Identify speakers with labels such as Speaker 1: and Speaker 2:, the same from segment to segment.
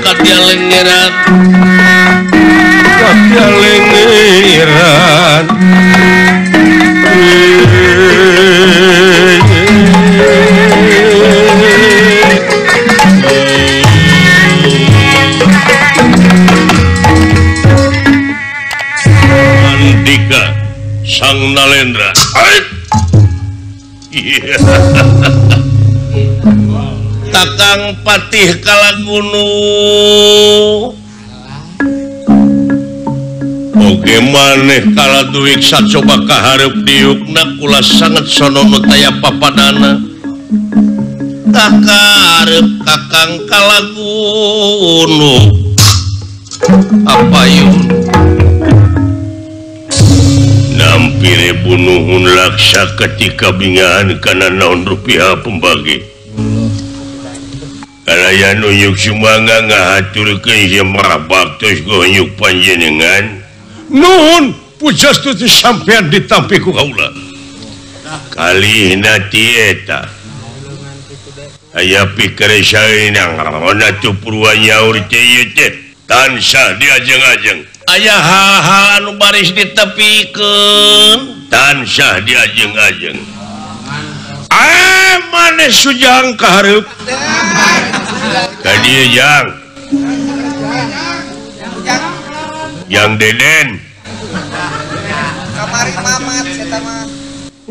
Speaker 1: Kadia lengeran kadia lengeran Andika Sang Nalendra. Kakang Patih Kalagunu. Oge maneh kala duwiksa coba kahareup diukna kula sanget sono nu taya papadana. Kakareup Kakang Kalagunu. Apayun nampire bunuhun laksa ketika bingahan kana naon rupiah pembagi. Kalaya nunjuk sumangga ngahaturkeun semah baktos gonyuk panjenengan. Nuhun pujastuti sampean ditampi ku kaula. Kalihna ti eta. Aya pikeresaeuna ngaona tu purwa nyaur teh ieu teh tansah diajeng-ajeng. Aya hal-hal anu baris ditepikeun tansah diajeng-ajeng. Ah maneh sujang kahareup. Ka dieu jang. Jang Deden.
Speaker 2: Kamari mamat eta mah.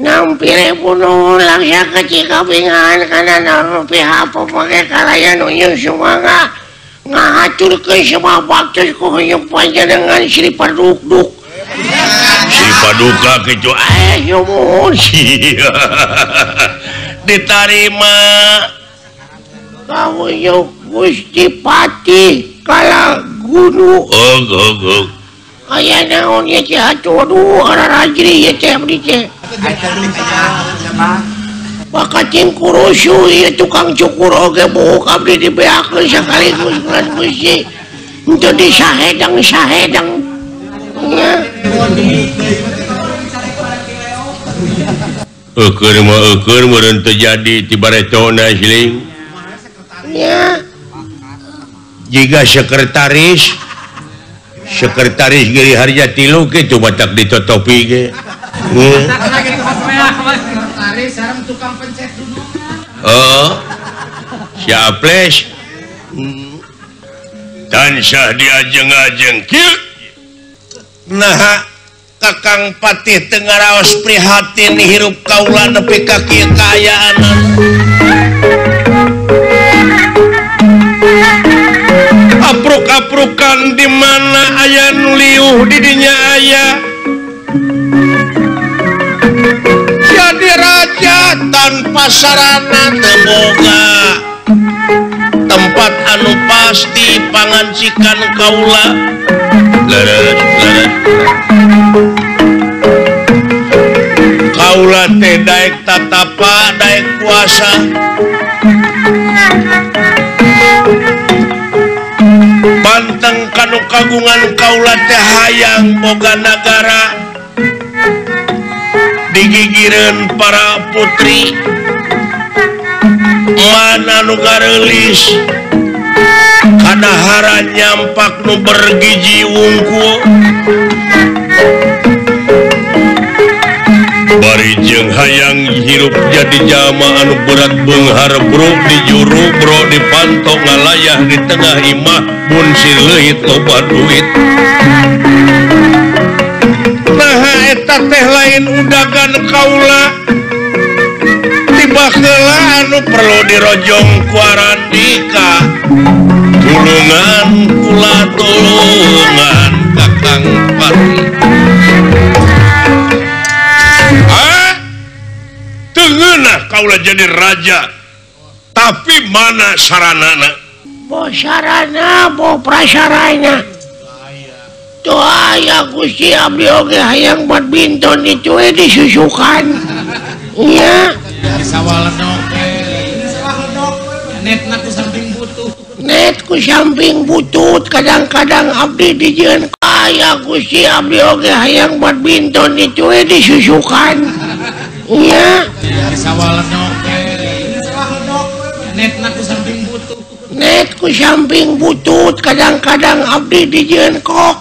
Speaker 3: Nampire bunuh laksa kecil kabingan kana naon rupiah pake kalaya nunjuk sumangga ngahaturkeun semua baktos ku huyung panjenengan Sri Padukduk.
Speaker 1: Sri Paduka kitu
Speaker 3: nyumun
Speaker 1: ditarima
Speaker 3: kawuyuk Gusti Patih Kalagunu.
Speaker 1: Og og og
Speaker 3: aya naon ye teh atuh aduh ararajri ye teh abdi teh bakacing kurusu ieu tukang cukur oge buuk abdi dibeakeun sakaligus kulan Gusti henteu disahedang-sahedang nya.
Speaker 1: Eukeun mah eukeun meureun teu jadi ti baretona siling
Speaker 3: nya.
Speaker 1: Jiga sekretaris sekretaris Giri Harja tilu kitu batak ditotopi ge. Oh, si Aples tansah diajeng-ajeng kieu. Nah, Kakang Patih teu ngaraos prihatin hirup kaula nepi ka kieu kaayaan. Apruk-aprukan di mana aya nu liuh di dinya aya. Jadi raja tanpa sarana teu boga tempat anu pasti pangancikan kaula. Leres leres. Kaula teh daek tatapa daek puasa. Panteng kanu kagungan kaula teh hayang boga nagara digigireun para putri mana nu gareulis kadahara nyampak nu bergiji wungkul bari jeung hayang hirup jadi jalma anu berat beunghar bro di juru bro dipanto ngalayah di tengah imah mun si leuit loba duit. Nah eta teh lain undagan kaula tiba heula anu perlu dirojong ku Arandika tulungan kula tulungan Kakang Patih. Tengenah kaulah jadi raja, tapi mana saranana?
Speaker 3: Bo sarana, bo prasarana. Tuh aya Gusti abdi oge hayang badminton itu disusukan. Nya. Net ku samping butut kadang-kadang abdi dijieun aya Gusti abdi oge hayang badminton itu disusukan. Nya. Net ku samping butut kadang-kadang abdi dijieun kok.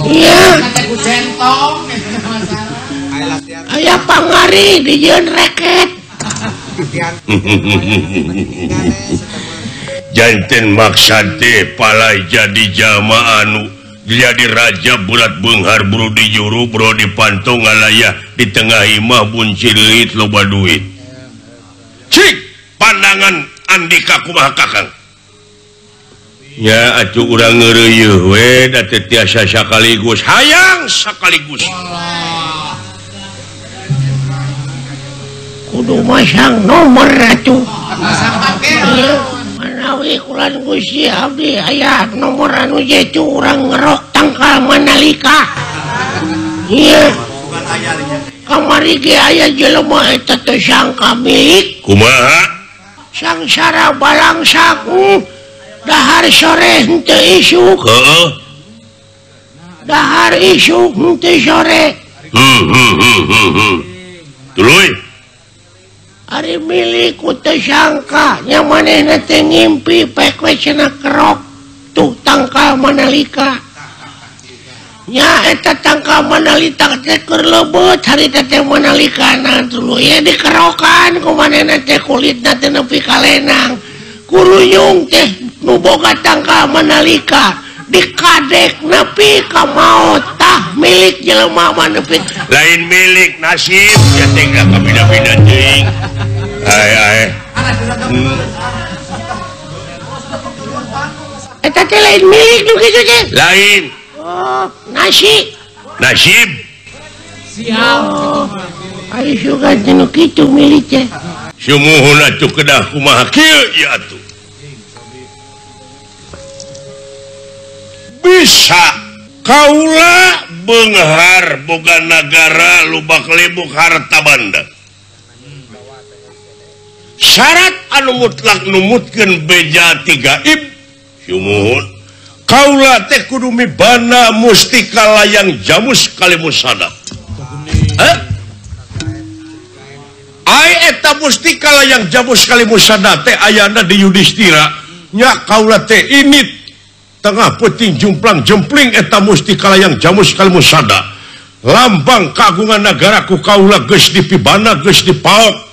Speaker 3: Iya. Aya pangari dijieun reket.
Speaker 1: Janten maksad teh palai jadi jalma anu jadi raja berat beunghar bro di juru bro di panto ngalayah di tengah imah buncir leuit loba duit. Cik pandangan Andika kumaha Kakang? Ya atuh urang ngeureuyeuh we da teu tiasa sakaligus hayang sakaligus.
Speaker 3: Kudu masang nomor atuh. Manawi kulan Gusti abdi aya nomor anu jetu urang ngerok tangkal manalika. Ieu kamari ge aya jelema eta teh sangka milik.
Speaker 1: Kumaha?
Speaker 3: Sangsara balangsak dahar sore henteu isuk.
Speaker 1: Heeh.
Speaker 3: Dahar isuk henteu sore.
Speaker 1: Tuluy.
Speaker 3: Ari milik ku teu sangka nya manehna teh ngimpi pek we cenah kerok tuh tangkal manalika. Nya eta tangkal manalika teh keur leubeut harita teh manalikana tuluy ye dikerokan ku manehna teh kulitna teh nepi ka lenang. Kurunyung teh nu boga tangkal manalika dikadek nepi ka maot tah milik jelema mah nepi
Speaker 1: lain milik nasib ya teh kabida-bida teuing. Ai ai.
Speaker 3: Eta teh lain milik nu kitu teh.
Speaker 1: Lain.
Speaker 3: Oh, nasib.
Speaker 1: Nasib.
Speaker 2: Siap.
Speaker 3: Ai sugan teh nu kitu milik teh.
Speaker 1: Sumuhun atuh kedah kumaha kieu ieu atuh. Bisa kaula beunghar boga nagara lubak libuk harta banda. Syarat anu mutlak numutkeun beja tiga ib sumuhun kaula teh kudu mibana mustika layang jamus kalimusada. Ai eta mustika layang jamus kalimusada teh ayana di Yudhistira nya kaula teh ini tengah peuting jumplang jempling eta mustika layang jamus kalimusada lambang kagungan nagara ku kaula geus dipibana geus dipaok.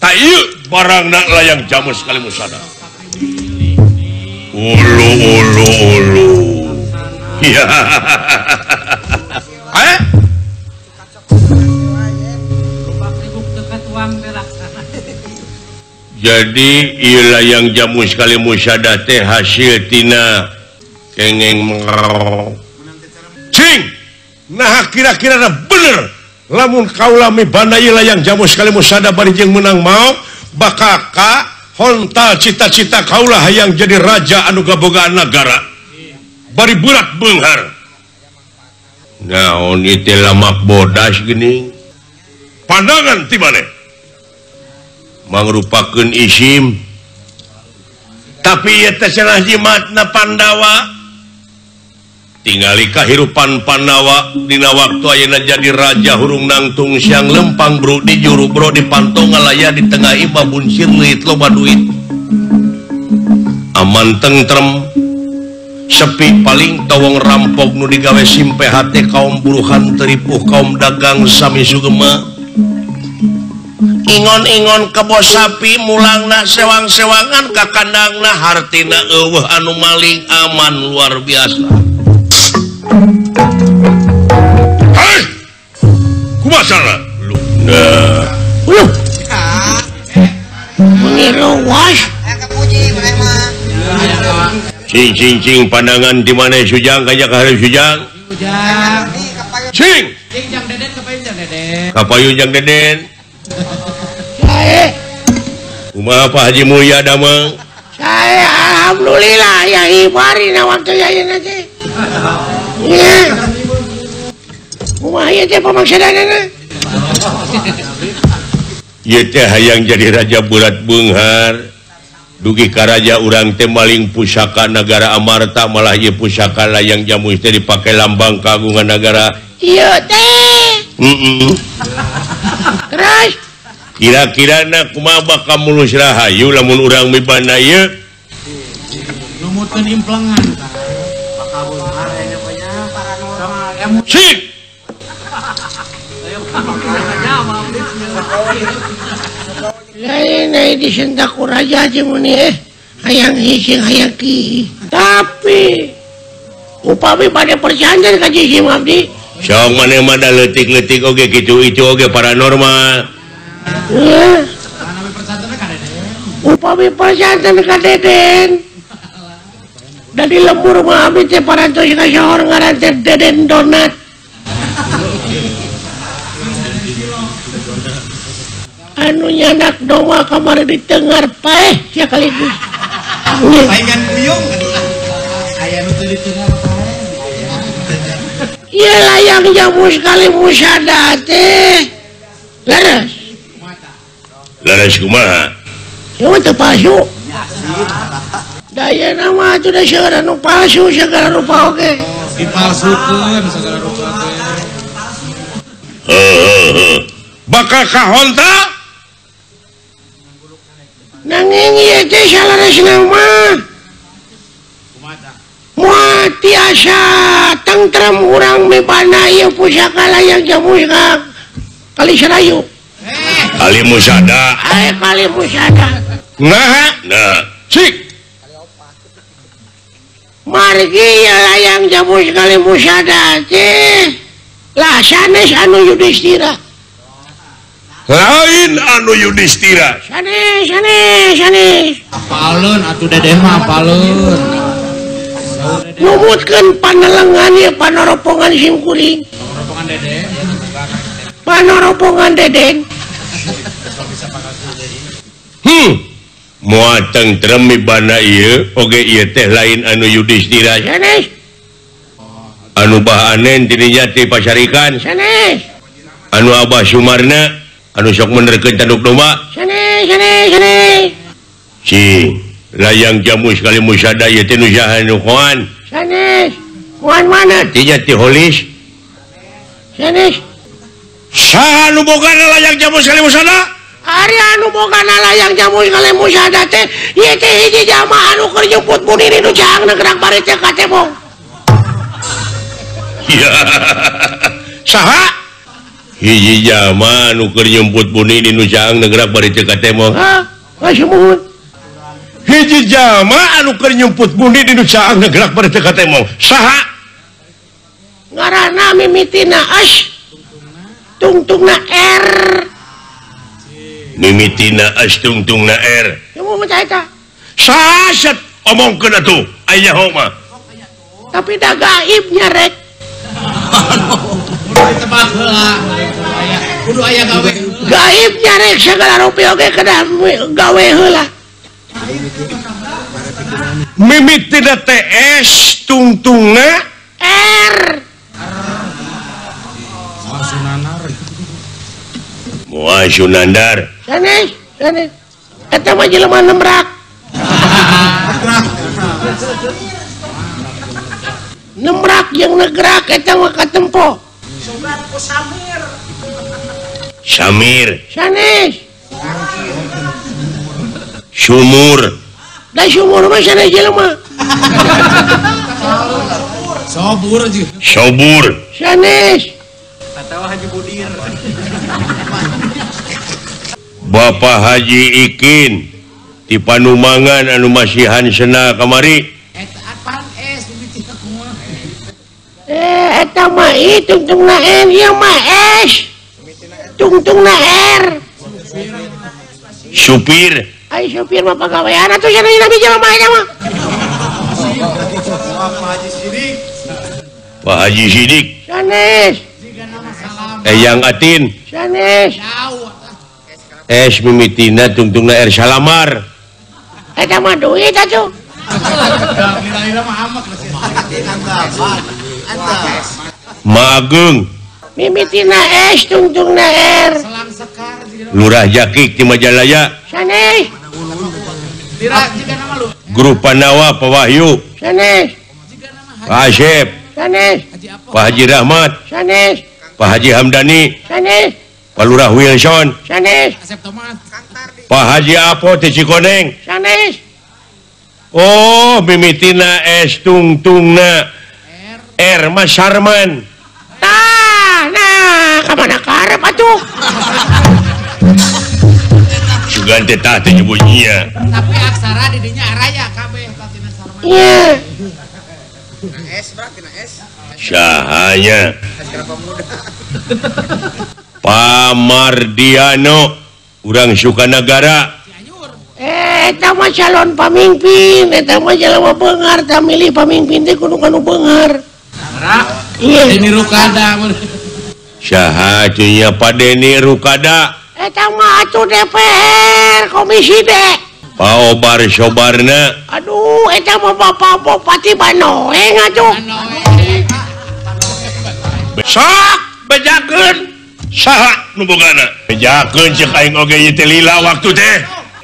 Speaker 1: Tak ieu barangna layang jamus kalimusada. Ulu ulu ulu. Ya. Eh? Jadi ieu layang jamus kalimusada teh hasil tina kengeng cing. Nah kira-kira bener lamun kaula mibana ieu layang jamus kalimusada bari jeung meunang maot bakal ka hontal cita-cita kaula hayang jadi raja anu gabogaan nagara bari berat beunghar. Naon ieu teh lamak bodas geuning pandangan ti maneh mangrupakeun isim tapi ieu teh cenah jimatna Pandawa. Tingali kahirupan Pandawa dina waktu ayeuna jadi raja hurung nangtung siang lempang bro di juru bro di panto ngalaya di tengah imah buncir leuit loba duit aman tentrem sepi paling tawong rampok nu digawe simpe hate kaum buruhan teripuh kaum dagang sami sugema ingon-ingon kebo sapi mulangna sewang-sewangan ka kandangna hartina eueuh anu maling aman luar biasa. Hei! Kumaha cara? Nah.
Speaker 3: Uluh. Mengiruwas.
Speaker 1: Cing cing cing pandangan di mana Sujang kaya ka hareup Sujang?
Speaker 2: Sujang.
Speaker 1: Cing.
Speaker 2: Cing jang Deden kapayun jang Deden.
Speaker 1: Kapayun jang Deden.
Speaker 3: Sae.
Speaker 1: Kumaha Pak Haji Mulya damang?
Speaker 3: Sae alhamdulillah ya ibari na waktu ayeuna teh. Iya. Kumaha ieu teh pamaksadanana?
Speaker 1: Ieu teh hayang jadi raja berat beunghar. Dugi ka raja urang teh maling pusaka nagara Amarta malah ieu pusaka layang jamus teh dipake lambang kagungan nagara.
Speaker 3: Ieu teh.
Speaker 1: Heeh.
Speaker 3: Terus
Speaker 1: Kira-kira na kumaha bakal mulus rahayu lamun urang mibana ieu
Speaker 2: lumutkeun implengan tah bakal nya paranormal.
Speaker 1: Sik.
Speaker 3: Lain disentak ku raja muni hayang hising hayang ki. Tapi upami pada perjanjian ka Cicim abdi.
Speaker 1: Sok maneh mah da leutik-leutik oge kitu itu oge paranormal.
Speaker 3: Heeh. Upami perjanjian ka Deden. Da di lembur mah abdi teh parantos ka sohor ngaran teh Deden Donat. Anu nyanak domba kamari di tengar paeh sekaligus.
Speaker 2: Saingan kuyung. Aya nu teu ditengar paeh.
Speaker 3: Ieu layang jamu sekali musada teh. Leres.
Speaker 1: Leres kumaha?
Speaker 3: Ieu mah teu palsu. Da ayeuna mah atuh da seueur anu palsu segala rupa oge.
Speaker 2: Dipalsukeun segala rupa teh.
Speaker 1: Heuh. Bakal kahonta?
Speaker 3: Nanging ieu teh saleresna mah moal tiasa tentrem urang mibana ieu pusaka layang jamu ka Kali Serayu.
Speaker 1: Kali Musada.
Speaker 3: Kali Musada.
Speaker 1: Nah, nah, cik.
Speaker 3: Margi ieu layang jamu Kali Musada teh lah sanes anu Yudhistira.
Speaker 1: Lain anu Yudhistira.
Speaker 3: Sanes, sanes, sanes.
Speaker 2: Apaleun atuh dedeh mah apaleun.
Speaker 3: Numutkeun panelengan ieu panoropongan sim kuring.
Speaker 2: Panoropongan dedeh.
Speaker 3: Panoropongan dedeng.
Speaker 1: Moal tentrem mibana ieu oge ieu teh lain anu Yudhistira.
Speaker 3: Sanes.
Speaker 1: Anu Bah Anen dirinya ti Pasarikan.
Speaker 3: Sanes.
Speaker 1: Anu Abah Sumarna anu sok menerkeun tanduk domba.
Speaker 3: Sanes, sanes, sanes.
Speaker 1: Si layang jamu sekali musada ieu teh nu saha nu koan.
Speaker 3: Sanes. Koan mana?
Speaker 1: Tinya ti Holis.
Speaker 3: Sanes.
Speaker 1: Saha nu bogana layang jamu sekali musada?
Speaker 3: Ari anu bogana layang jamu sekali musada teh ieu teh hiji jamaah anu keur nyumput bunini nu caang gerak bari teh ka tembong.
Speaker 1: Saha? Hiji jama nu keur nyumput buni di nu caang gerak bari teu ka tembong.
Speaker 3: Hah? Sumuhun.
Speaker 1: Hiji jama anu keur nyumput buni di nu caang gerak bari teu ka tembong. Saha?
Speaker 3: Ngaranna mimitina S tungtungna R.
Speaker 1: Mimitina S tungtungna R.
Speaker 3: Sumuhun tah eta.
Speaker 1: Saha set omongkeun atuh aya mah.
Speaker 3: Tapi da gaib nya rek.
Speaker 2: Kudu aya gawe.
Speaker 3: Gaib nyarek segala rupi oge kedah gawe heula.
Speaker 1: Mimitina TS tungtungna
Speaker 3: R.
Speaker 1: Moal Sunandar.
Speaker 3: Sanes, sanes. Eta mah jelema nembrak. Nembrak jeung negerak eta mah katempo.
Speaker 1: Samir. Samir.
Speaker 3: Sanes.
Speaker 1: Sumur.
Speaker 3: Da sumur mah sanes jelema.
Speaker 2: Sobur jeung.
Speaker 1: Sobur.
Speaker 3: Sanes.
Speaker 2: Atawa Haji Budir.
Speaker 1: Bapak Haji Ikin di Panumangan anu masihan sena kamari.
Speaker 3: Eta mah I tungtungna N, ieu mah S tungtungna R.
Speaker 1: Supir.
Speaker 3: Ai supir mah pagawean atuh cenah nabi jelema eta mah.
Speaker 1: Pak Haji Sidik. Pak Haji Sidik.
Speaker 3: Sanes.
Speaker 1: Eyang Atin.
Speaker 3: Sanes.
Speaker 1: S mimitina tungtungna R Salamar.
Speaker 3: Eta mah duit atuh.
Speaker 1: Magung.
Speaker 3: Mimitina S tungtungna R.
Speaker 1: Lurah Jakik di Majalaya.
Speaker 3: Sanes.
Speaker 1: Grup Panawa Pak Wahyu.
Speaker 3: Sanes.
Speaker 1: Pak Asep.
Speaker 3: Sanes.
Speaker 1: Pak Haji Rahmat.
Speaker 3: Sanes.
Speaker 1: Pak Haji Hamdani.
Speaker 3: Sanes.
Speaker 1: Pak Lurah Wilson
Speaker 3: sanes
Speaker 1: Pak Haji Apo ti Cikoneng
Speaker 3: sanes
Speaker 1: oh mimitina S tungtungna R Mas Sarman
Speaker 3: tah nah ka mana karep atuh
Speaker 1: sugan teh tah teh nyebutnya
Speaker 2: tapi aksara di dinya araya kabeh tina Sarman
Speaker 3: ieu
Speaker 2: S berarti na S
Speaker 1: sahanya Pak Mardiano urang Sukanagara
Speaker 3: eta mah calon pamimpin eta mah jelema beunghar tah milih pamimpin teh kudu kanu beunghar iya
Speaker 2: Deni Rukada
Speaker 1: saha nya Pak Deni Rukada
Speaker 3: eta mah atuh DPR Komisi D
Speaker 1: Pak Obar Sobarna
Speaker 3: aduh eta mah Bapak Bupati Banoeng atuh
Speaker 1: sok bejakeun saha nu bogana bejakeun ceuk aing oge ieu teh lila waktu teh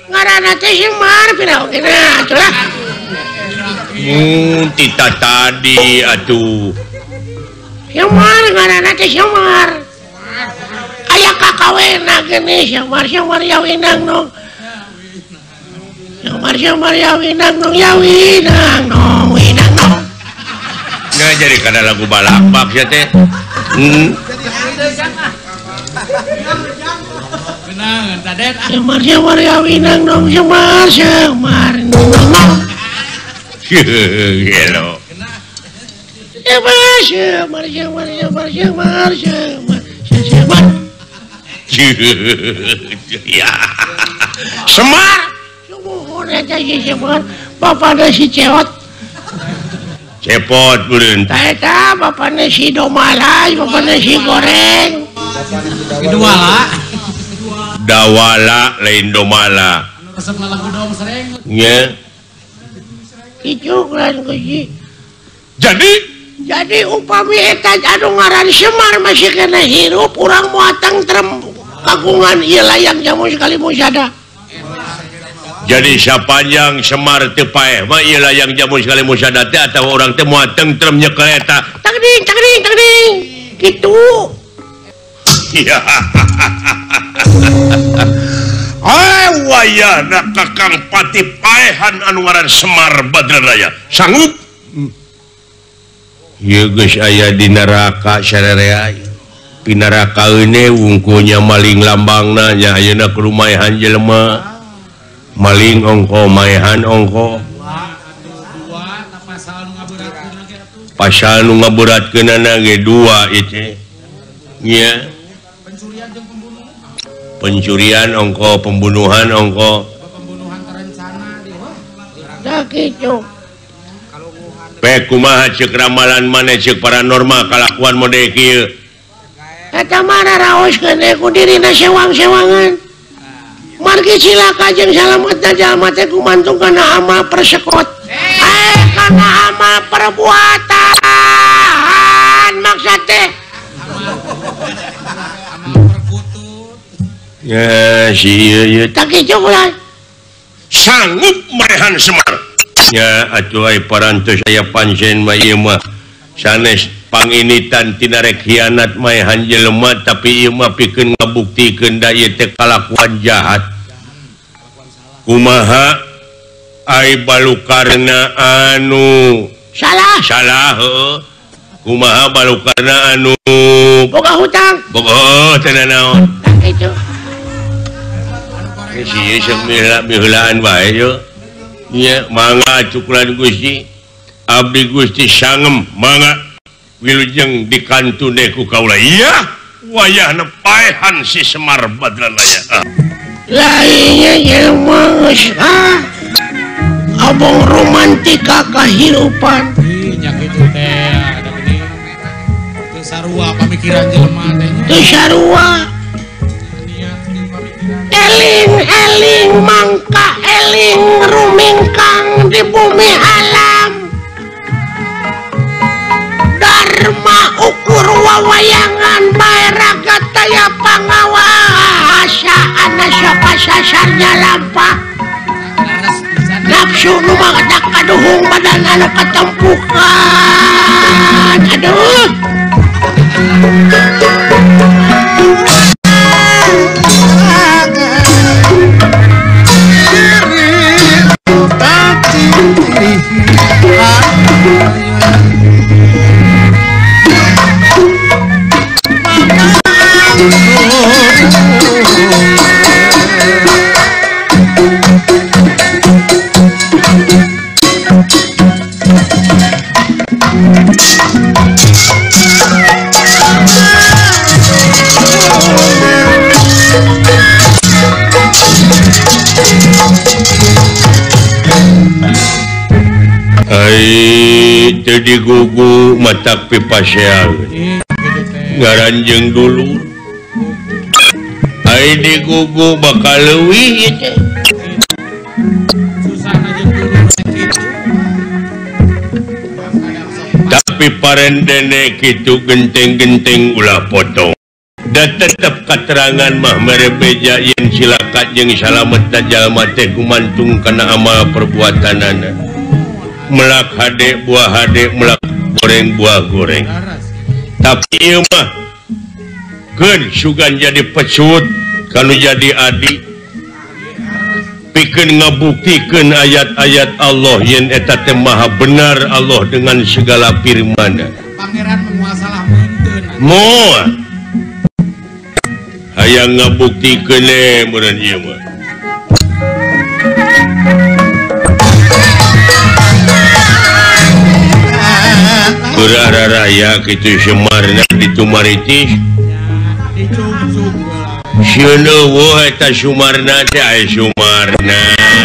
Speaker 3: ngaranna teh Semar pira oge na atuh lah
Speaker 1: tita tadi atuh
Speaker 3: Semar ngaranna teh Semar aya kakawena geuning Semar Semar yawinang nong Semar Semar yawinang nong yawinang nong winang nong
Speaker 1: nah jadi kana lagu balakbak sia teh
Speaker 3: Semar Semar yawinang nong Semar Semar nong
Speaker 1: gelo
Speaker 3: Semar Semar Semar Semar Semar Semar Semar
Speaker 1: ya Semar
Speaker 3: sumuhun eta si Semar bapana si Cewot
Speaker 1: cepot beureun
Speaker 3: tah eta bapana si Domala bapana si Goreng
Speaker 2: Dawala
Speaker 1: Dawala lain Domala
Speaker 2: resep lagu dom sering
Speaker 1: nya
Speaker 3: kicu lan kuji jadi upami eta anu ngaran Semar masih kena hirup urang moal tentrem kagungan ieu layang jamu sekali musada
Speaker 1: jadi sapanjang Semar teu paeh mah ieu layang jamu sekali musada teh atawa urang teh moal tentrem nyekel eta
Speaker 3: tangding tangding tangding kitu
Speaker 1: ya ai wayahna Kakang Pati paehan anu ngaran Semar Badranaya sanggup ieu geus aya di neraka sararea pinaraka eune wungkulnya maling lambangna nya ayeuna kudu maehan jelema maling ongko maehan ongko pasal nu ngaberatkeunana ge dua ieu teh nya pencurian ongko pembunuhan ongko
Speaker 2: pembunuhan terencana
Speaker 3: tah kitu
Speaker 1: pe kumaha ceuk ramalan maneh ceuk paranormal kalakuan mode kieu
Speaker 3: eta mah raraoskeun ku dirina sewang-sewangan margi cilaka jeung salametna jalma teh kumantung kana amal persekot kana amal perbuatan maksud teh
Speaker 1: ya si ieu
Speaker 3: tah kitu ulah
Speaker 1: sanggup maehan Semar nya atuh ai parantos aya pancen mah ieu mah sanes panginitan tina rek hianat maehan jelema tapi ieu mah pikeun ngabuktikeun da ieu teh kalakuan jahat kumaha ai balukarna anu
Speaker 3: salah
Speaker 1: salah heuh kumaha balukarna anu
Speaker 3: boga hutang
Speaker 1: boga teh naon
Speaker 3: tah kitu
Speaker 1: si ieu sok miheulaan bae yeuh nya mangga cukulan Gusti abdi Gusti sangem mangga wilujeng dikantune ku kaula iya wayahna paehan si Semar Badranaya
Speaker 3: lainnya jelema geus abong romantika kahirupan
Speaker 2: nya kitu teh ada geuning teu sarua pamikiran jelema teh
Speaker 3: teu sarua eling-eling mangka eling rumingkang di bumi alam Dharma ukur wawayangan bae raga taya pangawasa anasa pasasarnya lampah nafsu nu mangdak kaduhung badan anu katempukan aduh.
Speaker 1: Ari teu digugu matak pipaseang ngaranjeung dulur. Ari digugu bakal leuwih ieu teh. Tapi parendene kitu genteng-genteng ulah potong. Da tetep katerangan mah mere beja yen cilaka jeung salamet jalma teh gumantung kana amal perbuatanana. Melak hade buah hade, melak goreng buah goreng. Tapi ieu mah keun sugan jadi pecut kanu jadi adi. Pikeun ngabuktikeun ayat-ayat Allah yen eta teh maha benar Allah dengan segala firman.
Speaker 2: Pangeran menguasalah meuntun.
Speaker 1: Moal hayang ngabuktikeun meureun ieu mah. Keur araraya kitu Semarna ditumaritis. Sieun eueuh eta Sumarna teh aya Sumarna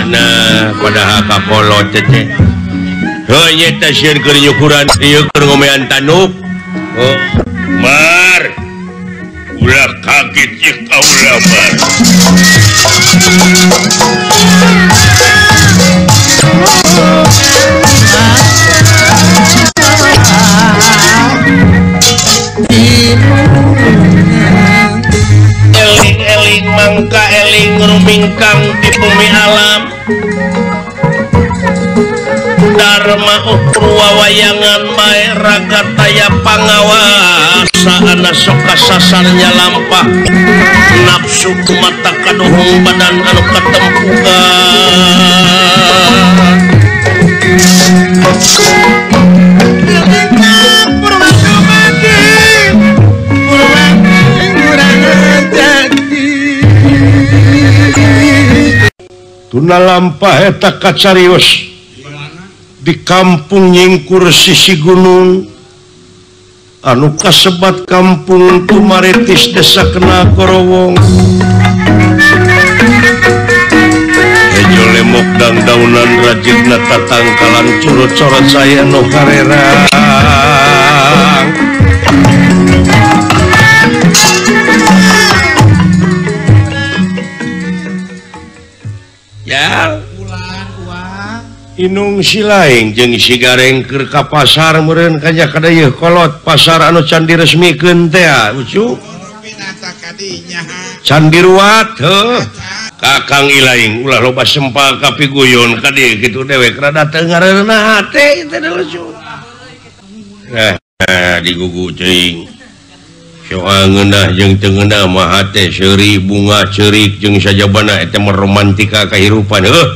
Speaker 1: nah padahal kakolot teh. Heuh nya teh sieun keur nyukuran ieu keur ngomean tanuk. Oh, Mar. Ulah kaget ieu kaula Mar. Eling-eling mangka eling rumingkang di bumi alam. Dharma ukur wawayangan bae raga taya pangawasa ana sok kasasarnya lampah nafsu mata kaduhung badan anu katempukan. Tuna lampah eta kacarios di kampung nyingkur sisi gunung anu kasebat kampung Tumaritis desa Kena Korowong. Hejo lemok dangdaunan rajidna tatangkalan curut-corot saya nu karerang. Ya inung si laing jeung si Gareng keur ka pasar meureun kanya kadeuh kolot pasar anu can diresmikeun teh ucu can diruat heuh. Kakang Ilaing ulah loba sempal ka piguyon ka dieu kitu dewek rada teu ngareunah hate teh lucu. Nah digugu teuing soal ngeunah jeung teu ngeunah mah hate seuri bunga ceurik jeung sajabana eta mah romantika kahirupan heuh.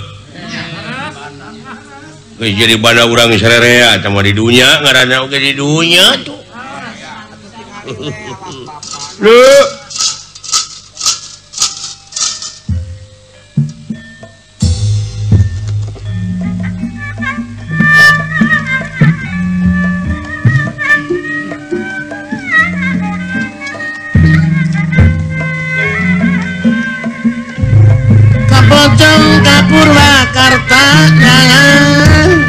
Speaker 1: Geus jadi bana urang sarerea eta mah di dunya ngaranna oge di dunya tuh. Leuh.
Speaker 4: Pocong ka Purwakarta jalan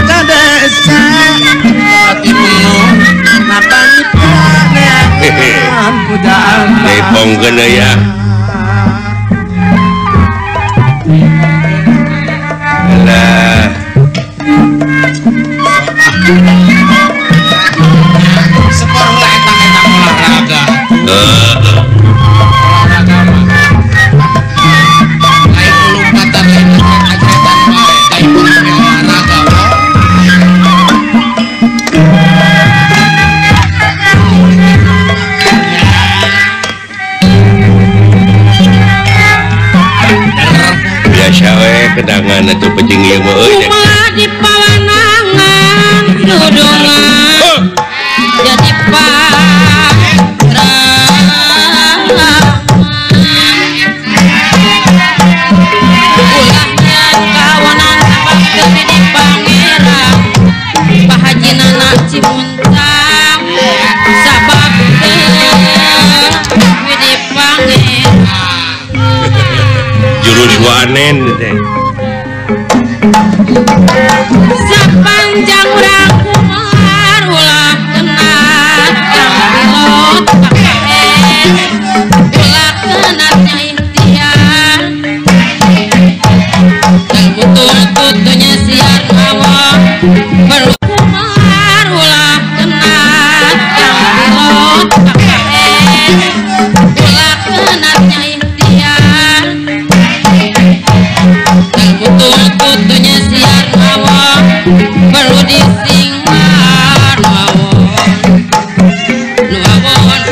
Speaker 4: ka desa hati penuh
Speaker 1: Lepongkeun ya. Alah.
Speaker 2: Sepor heula eta-eta olahraga. Olahraga mah. Lain lompatan lain ajretan wae, lain olahraga mah.
Speaker 1: Biasa we kedangan atuh peuting ieu mah euy.
Speaker 5: Kumaha di pawanangan dudungan jadi ulahnya kawanan kapake di pangeran Pak Haji Nana Cimuntang sabab di pangeran
Speaker 1: jurus wanen teh.
Speaker 5: Panjang urang kumar ulah kena pilot KKN ulah kena ikhtiar butuh tutunya siar awak perlu kumar ulah kena pilot KKN ulah kena ikhtiar butuh tutunya siar awak perlu disingmar nuawon nuawon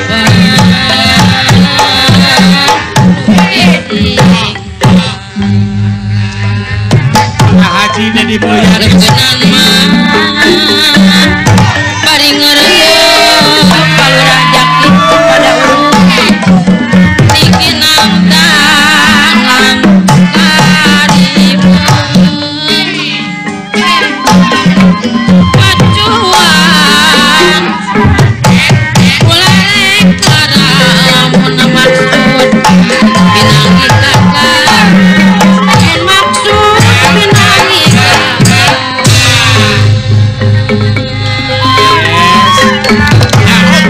Speaker 4: Haji Dedi Mulyadi
Speaker 5: kenan mah bari ngeureuh palurah jaki pada urung nikinang tangan pacuan ulah karamun maksud pinangi kakak maksud pinangi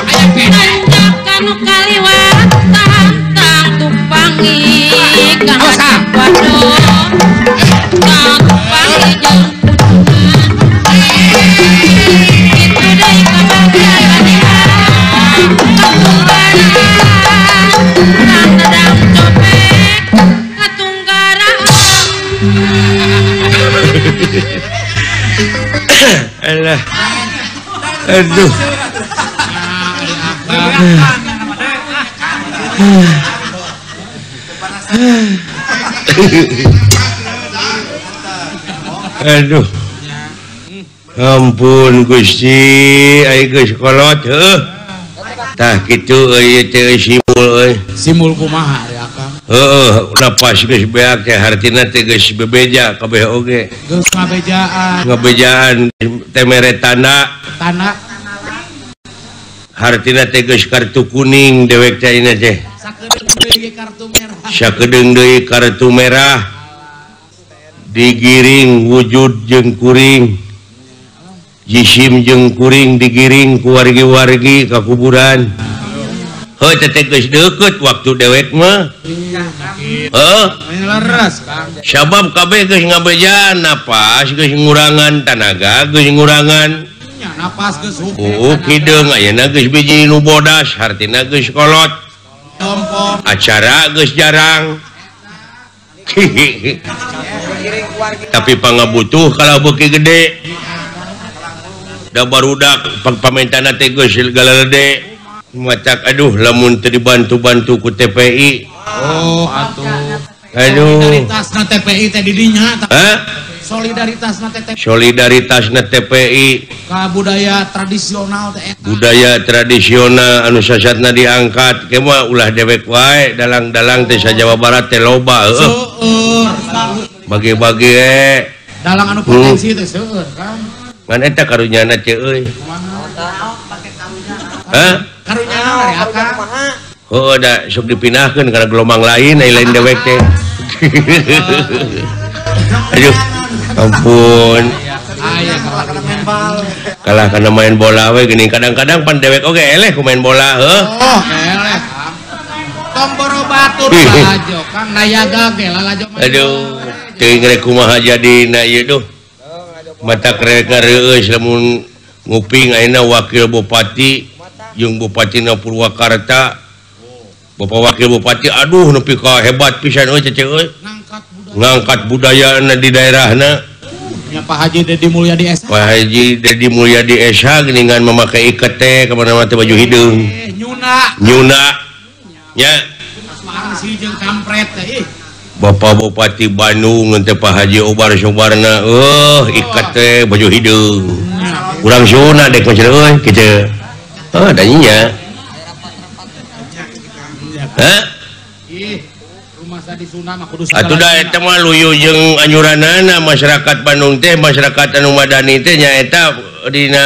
Speaker 5: kakak tanjakan kaliwatan tang tupangi kang waduh tang tupangi jeung
Speaker 1: Alah. Aduh. Aduh. Ampun Gusti, ai geus kolot heuh. Tah kitu euy teh simul euy.
Speaker 4: Simul kumaha ari Akang?
Speaker 1: Heueuh, napas geus beak teh hartina teh geus bebeja kabeh oge.
Speaker 4: Geus ngabejaan.
Speaker 1: Ngabejaan teh mere tanda.
Speaker 4: Tanda.
Speaker 1: Hartina teh geus kartu kuning dewek teh ayeuna teh.
Speaker 4: Sakedeung deui kartu merah.
Speaker 1: Sakedeung deui kartu merah. Digiring wujud jeung kuring. Jisim jeung kuring digiring ku wargi-wargi ka kuburan. Heuh teh geus deukeut waktu dewek mah. Heuh.
Speaker 4: Leres, Kang.
Speaker 1: Sabab kabeh geus ngabejaan napas geus ngurangan tanaga geus ngurangan.
Speaker 4: Nya napas geus hukum.
Speaker 1: Oh, kideung ayeuna geus biji nu bodas hartina geus kolot. Acara geus jarang. Tapi pangabutuh kalau beuki gede. Da barudak pamentana teh geus galalede. Macak aduh lamun teu dibantu-bantu ku TPI.
Speaker 4: Oh atuh.
Speaker 1: Aduh.
Speaker 4: Solidaritasna TPI teh di dinya.
Speaker 1: Hah?
Speaker 4: Solidaritasna TPI.
Speaker 1: Solidaritasna TPI
Speaker 4: ka budaya tradisional teh eta.
Speaker 1: Budaya tradisional anu sasatna diangkat ke mah ulah dewek wae dalang-dalang teh sa Jawa Barat teh loba heueuh.
Speaker 4: Seueur.
Speaker 1: Bagi-bagi we.
Speaker 4: Dalang anu potensi teh seueur kan.
Speaker 1: Ngan eta karunyana teh euy. Hah?
Speaker 4: Karunyana ari Akang.
Speaker 1: Heueuh da sok dipindahkeun kana gelombang lain ai lain dewek teh. Aduh, ampun. Kalah kana main bola we geuning kadang-kadang pan dewek oge eleh ku main bola heuh.
Speaker 4: Oh, eleh. Tong boro batur lalajo Kang nayaga ge lalajo.
Speaker 1: Aduh, teuing rek kumaha jadina ieu duh. Mata rek reueus lamun nguping ayeuna wakil bupati jeung bupatina Purwakarta. Bapak wakil bupati aduh nepi ka hebat pisan euy cece euy. Ngangkat budayana di daerahna.
Speaker 4: Nya Pak Haji Dedi Mulyadi SH.
Speaker 1: Pak Haji Dedi Mulyadi SH geuningan memakai iket teh ka mana-mana teh baju hideung.
Speaker 4: Nyuna.
Speaker 1: Nyuna. Nya.
Speaker 4: Si jeung kampret teh ih.
Speaker 1: Bapak Bupati Bandung teh Pak Haji Obar Sobarna iket teh baju hideung. Urang Sunda dek mah euy kitu. Heuh da nya. Hah?
Speaker 4: Ih, rumah sadi Sunda mah kudu
Speaker 1: atuh da eta mah luyu jeung anyuranana masyarakat Bandung teh masyarakat anu madani teh nyaeta dina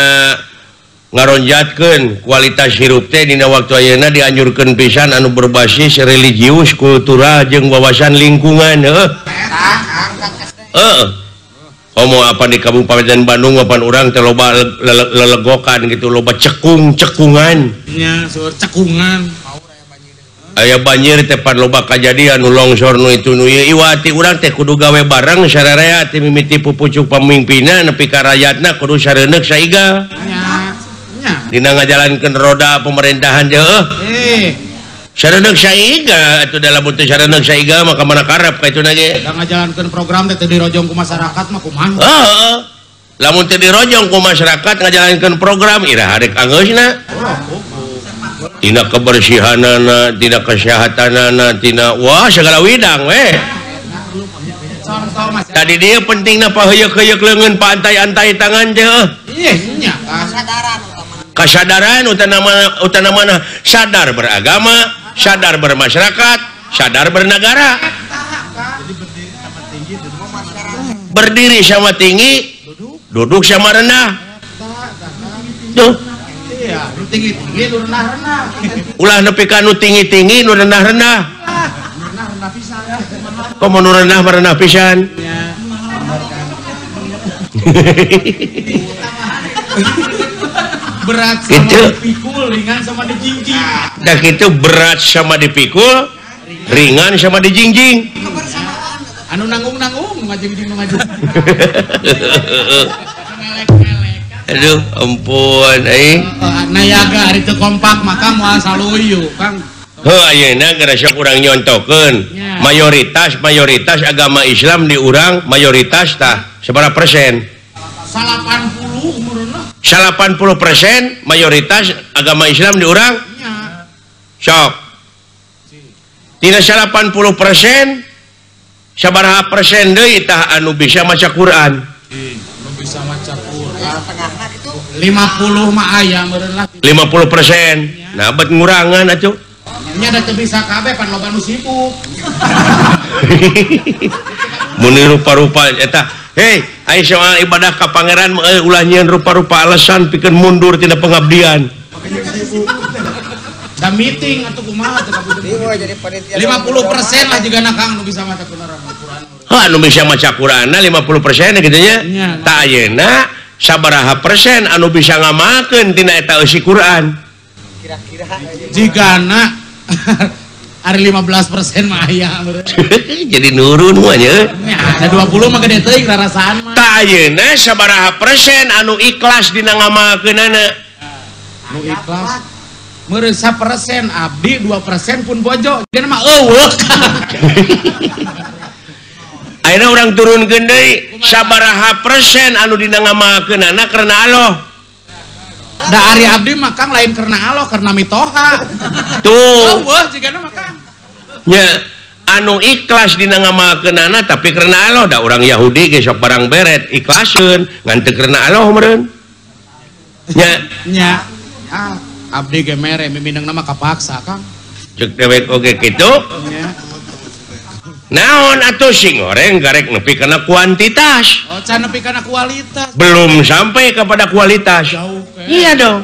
Speaker 1: ngaronjatkeun kualitas hirup teh dina waktu ayeuna dianjurkeun pisan anu berbasis religius, kultural jeung wawasan lingkungan heuh. Heeh. Komo apa di Kabupaten Bandung papan urang teh loba lelegokan gitu, loba cekung-cekungan.
Speaker 4: Nya, seueur cekungan.
Speaker 1: Aya banjir teh pan loba kajadian nu longsor nu itu nu ieu iwati urang teh kudu gawe bareng sararea ti mimiti pupucuk pamimpinna nepi ka rakyatna kudu sareuneuk saiga.
Speaker 4: Nya. Nya.
Speaker 1: Dina ngajalankeun roda pemerintahan teh heuh. Sareuneuh saiga atuh dalam teu sareuneuh saiga mah ka mana karep ka ituna ge.
Speaker 4: Da ngajalankeun program teh teu dirojong ku masyarakat mah kumaha?
Speaker 1: Heeh. Lamun teu dirojong ku masyarakat ngajalankeun program iraha rek angeusna. Tina kebersihanana, tina kesehatanana, tina wah segala widang we. Tadi dia pentingna paheuyeuk-heuyeuk leungeun paantai-antai tangan teh heuh.
Speaker 4: Ieu nya
Speaker 1: kasadaran utama sadar beragama, sadar bermasyarakat, sadar bernegara. Berdiri sama tinggi, duduk sama rendah. Tuh. Ulah nepi ka nu tinggi-tinggi, nu rendah-rendah. Komo nu rendah merendah pisan.
Speaker 4: Berat sama
Speaker 1: gitu.
Speaker 4: Dipikul, ringan sama dijingjing.
Speaker 1: Dah gitu berat sama dipikul, ringan sama dijingjing.
Speaker 4: Anu nanggung-nanggung, ngajingjing ngajing.
Speaker 1: Aduh, ampun euy.
Speaker 4: Nayaga ari teu kompak maka moal saluyu, Kang.
Speaker 1: Heuh ayeuna geus sok urang nyontokeun. Mayoritas agama Islam di urang mayoritas tah sabaraha persen?
Speaker 4: 80 umurna.
Speaker 1: 80% mayoritas agama Islam di urang? Sok. Tina 80% sabaraha persen deui tah anu bisa maca Quran?
Speaker 4: Anu bisa maca Quran. 50 mah aya meureun lah.
Speaker 1: 50%. Nah, bet ngurangan atuh.
Speaker 4: Nya da teu bisa kabeh pan loba nu sibuk.
Speaker 1: Mun rupa-rupa eta. Hei, ai soal ibadah ka pangeran ulah nyieun rupa-rupa alasan pikeun mundur tina pengabdian.
Speaker 4: Da meeting atuh kumaha teh 50% lah jigana Kang nu bisa maca Quran.
Speaker 1: Hah, nu bisa maca Quranna 50% kitu nya. Tah ayeuna sabaraha persen anu bisa ngamalkeun tina eta eusi Quran?
Speaker 2: Kira-kira
Speaker 4: jigana ari 15% mah aya.
Speaker 1: Jadi nurun mah nya.
Speaker 4: Ada 20 mah gede teuing rarasaan mah.
Speaker 1: Tah ayeuna sabaraha persen anu ikhlas dina ngamalkeunana?
Speaker 4: Nu ikhlas meureun 1% abdi 2% pun bojo. Dina mah eueuh.
Speaker 1: Ayeuna urang turunkeun deui sabaraha persen anu dina ngamalkeunana karena Allah.
Speaker 4: Da ari abdi mah Kang lain karena Allah, karena mitoha.
Speaker 1: Tuh.
Speaker 4: Eueuh jigana mah Kang.
Speaker 1: Nya anu ikhlas dina ngamalkeunana tapi karena Allah, da urang Yahudi ge sok barang beret ikhlaseun ngan teu karena Allah meureun. Nya
Speaker 4: nya. Ah, abdi ge mere mimindengna mah kapaksa Kang.
Speaker 1: Ceuk dewek oge kitu.
Speaker 4: Nya.
Speaker 1: Naon atuh sing goreng garek nepi kana kuantitas.
Speaker 4: Oh, can nepi kana kualitas.
Speaker 1: Belum sampai kepada kualitas.
Speaker 4: Jauh, ke.
Speaker 1: Iya dong.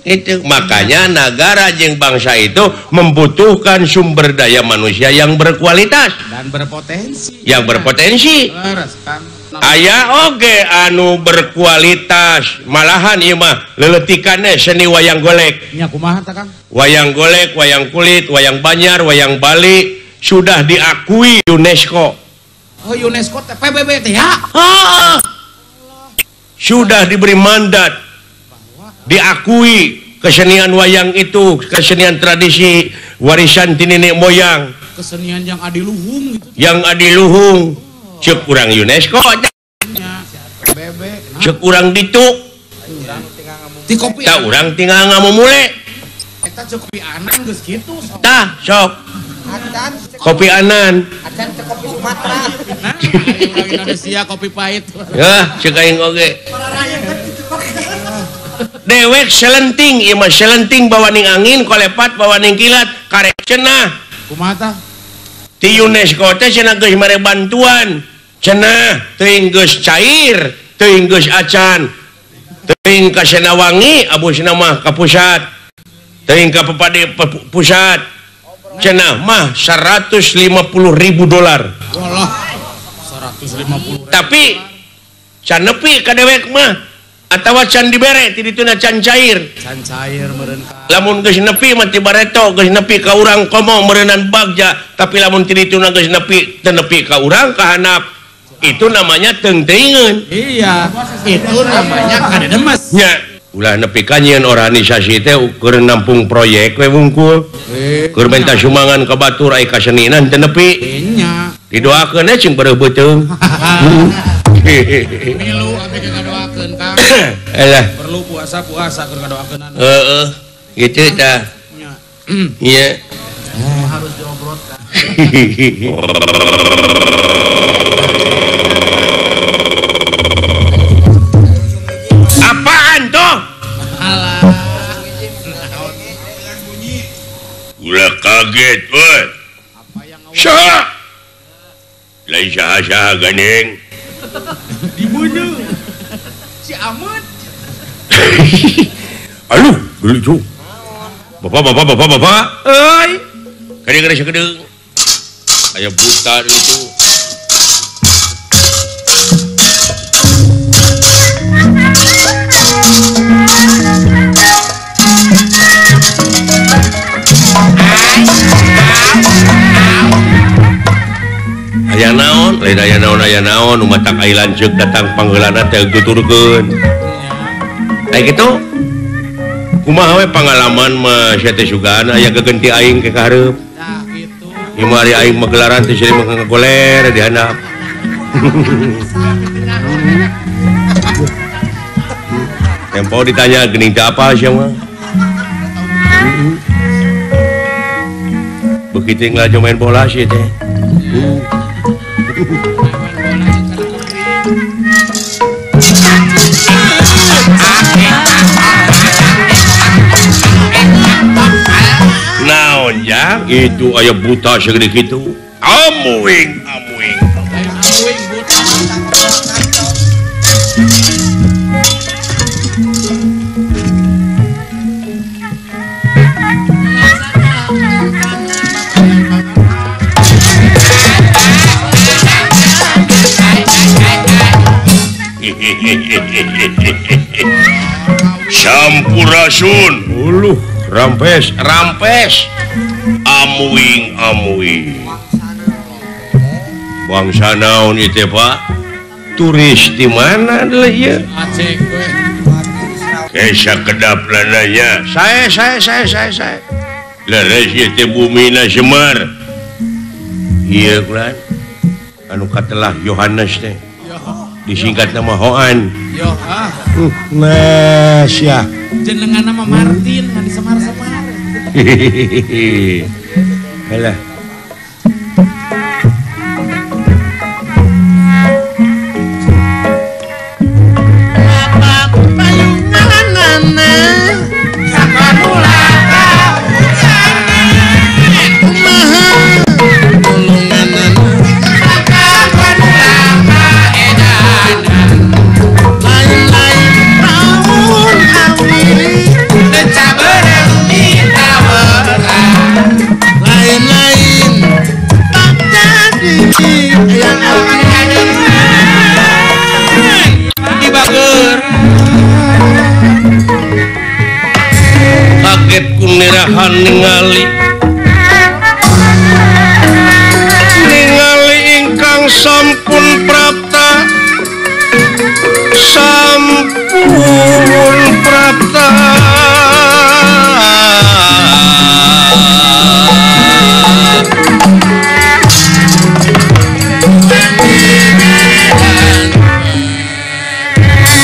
Speaker 1: Itu makanya negara jeung bangsa itu membutuhkan sumber daya manusia yang berkualitas
Speaker 4: dan berpotensi.
Speaker 1: Yang berpotensi.
Speaker 4: Leres, Kang.
Speaker 1: Aya oge anu berkualitas, malahan ieu mah leuletikanna seni wayang golek.
Speaker 4: Nya kumaha tah, Kang?
Speaker 1: Wayang golek, wayang kulit, wayang Banjar, wayang Bali sudah diakui UNESCO.
Speaker 4: Oh, UNESCO teh PBB teh ya?
Speaker 1: Heeh. Sudah diberi mandat diakui kesenian wayang itu, kesenian tradisi warisan ti nenek moyang,
Speaker 4: kesenian yang adiluhung gitu.
Speaker 1: Yang adiluhung. Cek urang UNESCO
Speaker 4: nya, PBB.
Speaker 1: Cek urang ditu.
Speaker 4: Ti kopi.
Speaker 1: Tah urang tinggal ngamumule.
Speaker 4: Eta cek kopi Anan geus kitu.
Speaker 1: Tah sok. Kopi Anan.
Speaker 2: Acan cek kopi Sumatera.
Speaker 4: Nah, urang Indonesia kopi pahit.
Speaker 1: Hah, cek aing oge. Dewek selenting, ieu mah selenting bawaning angin, kolepat bawaning kilat, karek cenah.
Speaker 4: Kumaha tah?
Speaker 1: Ti UNESCO teh cenah geus mere bantuan. Cenah teuing geus cair, teuing geus acan. Teuing ka Senawangi, abusna mah ka pusat. Teuing ka Pepadi pusat. Cenah mah $150.000.
Speaker 4: Walah, 150.
Speaker 1: Tapi can nepi ka dewek mah atawa can dibere ti dituna can cair.
Speaker 4: Can cair meureun ka.
Speaker 1: Lamun geus nepi mah ti bareto geus nepi ka urang komo meureunnan bagja, tapi lamun ti dituna geus nepi teu nepi ka urang ka handap. Itu namanya teung-teuingeun.
Speaker 4: Iya, itu namanya kadedemes.
Speaker 1: Nya, ulah nepi ka nyieun organisasi teh keur nampung proyek we wungkul. Keur minta sumbangan ka batur ai kaseninan teu nepi.
Speaker 4: Nya.
Speaker 1: Didoakeun we cing bereuh beuteung.
Speaker 4: Milu abdi ge ngadoakeun Kang.
Speaker 1: Elah.
Speaker 4: Perlu puasa-puasa keur ngadoakeunana.
Speaker 1: Heeh. Kitu tah.
Speaker 4: Nya.
Speaker 1: Iya.
Speaker 2: Harus diobrolkan.
Speaker 1: Apaan tuh?
Speaker 4: Alah.
Speaker 1: Ulah kaget, woi. Saha? Lain saha-saha gandeng.
Speaker 4: Dibunuh. Si Amut.
Speaker 1: Aduh, lucu. Bapak, bapak, bapak, bapak. Euy. Kadang-kadang sakedeung. Aya buta itu. Aya naon, lain aya naon, aya naon, nu matak ai lanceuk datang panggeulana teh tuturkeun. Aya kitu. Kumaha we pangalaman mah sia teh sugan aya gegenti aing ke kahareup.
Speaker 4: Tah kitu.
Speaker 1: Ieu mah ari aing magelaran teh seueur mah ngagoler di handap. Tempo ditanya geuning teh apa sia mah. Begitu ngelajo main bola sih teh. Naon jang itu aya buta segede kitu. Amuing amuing.
Speaker 4: Amuing buta.
Speaker 1: Sampurasun. Uluh, rampes, rampes. Amuing, amuing. Bangsa naon ieu Pak? Turis di mana adalah ieu?
Speaker 4: Aceh we.
Speaker 1: Kesa kedap lananya. Saya. Leres ieu teh bumina Semar. Ieu kulan anu katelah Yohanes teh. Disingkat nama Hoan.
Speaker 4: Yo, ah.
Speaker 1: Nah, sia.
Speaker 4: Jenengan nama Martin, ngan disemar-semar.
Speaker 1: Hehehe. Halah. Kaget kunirahan ningali ningali ingkang sampun prapta sampun prapta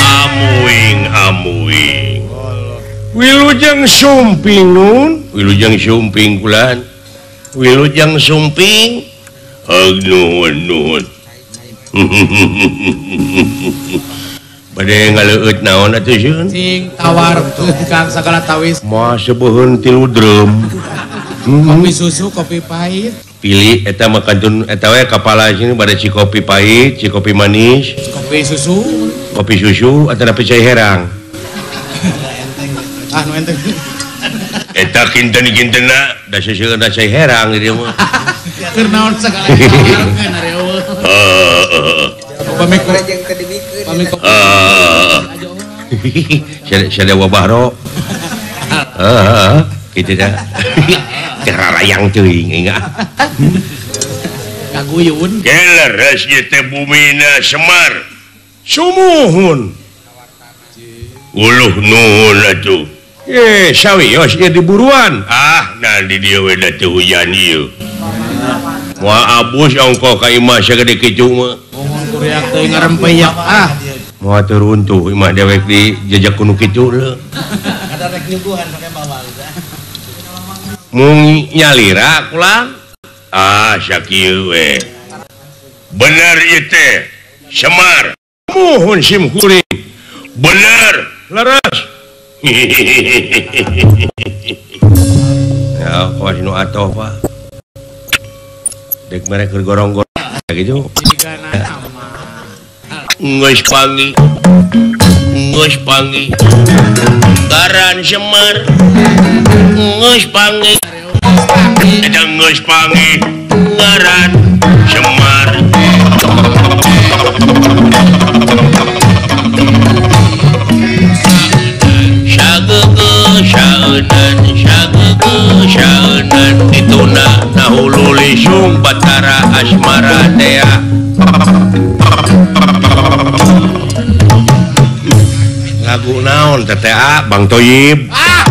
Speaker 1: amuing amuing Wilujeng sumping nun, wilujeng sumping kulan, wilujeng sumping, hag nuhun nuhun. Bade ngaleueut naon atuh sieun?
Speaker 4: Cing tawarkeun Kang sagala tawis.
Speaker 1: Moal seubeun 3 drum.
Speaker 4: Kopi susu, kopi pahit.
Speaker 1: Pilih eta mah kantun eta we kapala sini bade ci kopi pahit, ci kopi manis,
Speaker 4: kopi susu,
Speaker 1: kopi susu atanapi cai herang.
Speaker 4: Ah, nu enteng.
Speaker 1: Eta kinten-kintenna da seuseurna cai herang di dieu mah.
Speaker 4: Keur naon sagala tawarkeun ari eueuh.
Speaker 1: Heeh. Heeh. Bahro. Heeh, kitu dah. Terarayang teuing enggak.
Speaker 4: Kaguyun.
Speaker 1: Keleres ieu teh bumina Semar. Sumuhun. Uluh nuhun atuh. Eh, sawios ieu diburuan. Ah, nah di dieu we da teu hujan ieu. Moal abus ongkoh ka imah sagede kitu mah.
Speaker 4: Mohon kuriak teuing ngarempeyak ah.
Speaker 1: Moal teu runtuh imah dewek di jejak kuno kitu leuh.
Speaker 2: Kada rek nyuguhan pake bawal.
Speaker 1: Mung nyalira kulang. Ah, sakieu we. Bener ieu teh. Semar. Muhun sim kuring. Bener, leres. Ya, kawas nu atoh, Pak. Dek mere keur gorong-gorong gitu. Geus panggih. Geus panggih. Garan Semar. Geus panggih. Eta geus panggih ngaran Semar. Sageugeuh saeunan, sageugeuh saeunan dituna nahulu lisung Batara Asmara tea. Lagu naon teh TA Bang Toyib. Ah.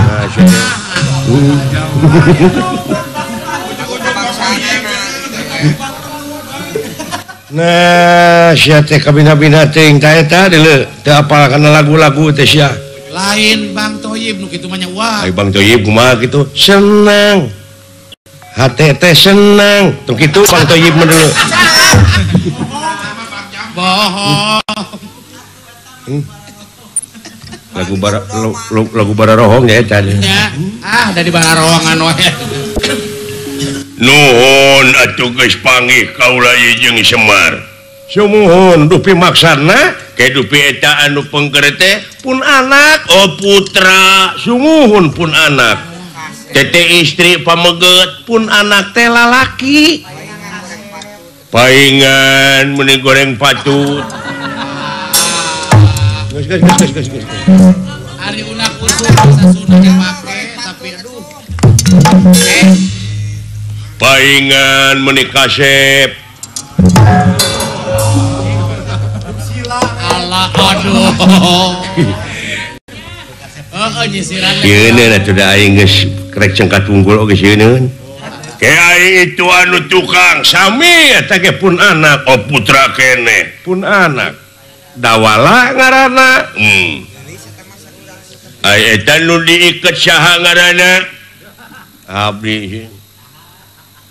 Speaker 1: Nah, sia teh kabina-bina teuing ta eta deuleu teu apal kana lagu-lagu teh sia.
Speaker 4: Lain Bang Toyib nu kitu mah nya wah.
Speaker 1: Ai Bang Toyib kumaha kitu? Senang. Hate teh senang. Tuh kitu Bang Toyib mah deuleu.
Speaker 4: Bohong.
Speaker 1: Lagu bara lagu bararohong nya eta.
Speaker 4: Ah, dari bararohongan wae.
Speaker 1: Nuhun atuh geus panggih kaula ieu jeung Semar. Sumuhun dupi maksana ke dupi eta anu pengker teh pun anak, oh putra, sumuhun pun anak. Tete istri pameget pun anak teh lalaki. Paingan meuni goreng patut. Geus geus geus geus geus.
Speaker 4: Ari unak usul sasuna dipake tapi aduh.
Speaker 1: Paingan meuni kasep.
Speaker 4: Allah aduh. Heeh nyisiran.
Speaker 1: Sieun atuh da aing geus krek cengkat unggul oge sieun. Ke aing itu anu tukang sami eta ge pun anak, oh putra keneh pun anak. Dawala ngaranna. Ai eta nu diiket saha ngaranna? Abdi.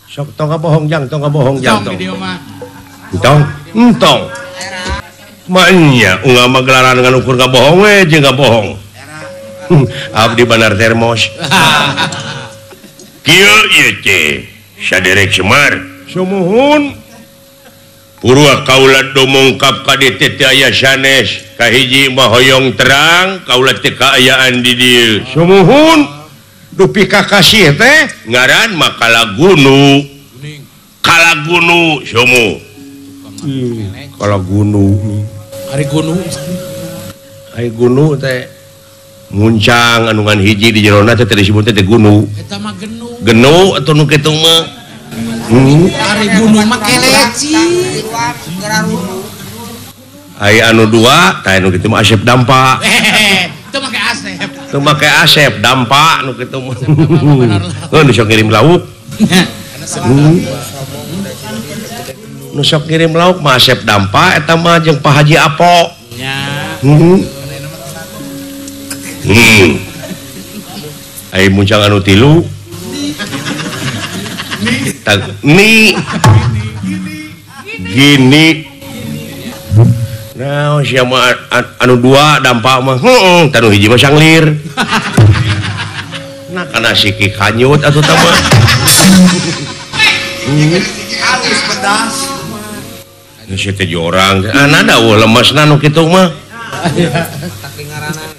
Speaker 1: Sok tong kabohong jang, tong kabohong jang tong. Entong, entong. Maenya unggal mah gelaran ngan ukur kabohong we jeung kabohong. Abdi bandar termos. Kieu ieu teh saderek Semar. Sumuhun. Purwa kaula dumungkap ka dieu teh aya sanes. Kahiji mah hoyong terang kaula teh kaayaan di dieu. Sumuhun. Dupi kakasih teh ngaran mah Kalagunu. Kalagunu sumu. Kalagunu.
Speaker 4: Ari gunu.
Speaker 1: Ari gunu teh muncang anu ngan hiji di jerona teh disebut teh gunu.
Speaker 4: Eta mah genu.
Speaker 1: Genu atuh nu kitu mah.
Speaker 4: Ari gunu mah keleci.
Speaker 1: Ai anu dua tah anu kitu mah Asep Dampa.
Speaker 4: Teu make Asep.
Speaker 1: Teu make Asep Dampa nu kitu mah. Heuh nu sok ngirim lauk. Nu sok ngirim lauk mah Asep Dampa eta mah jeung Pak Haji Apo.
Speaker 4: Nya.
Speaker 1: Ai muncang anu tilu. Ni gini. Nah, siapa anu dua dampak mah, heeh, tanu hiji mah sanglir. Nah, kana siki kanyut atuh tah mah.
Speaker 2: Halus pedas.
Speaker 1: Nu sia teh jorang, ah nada eueuh lemesna nu kitu mah.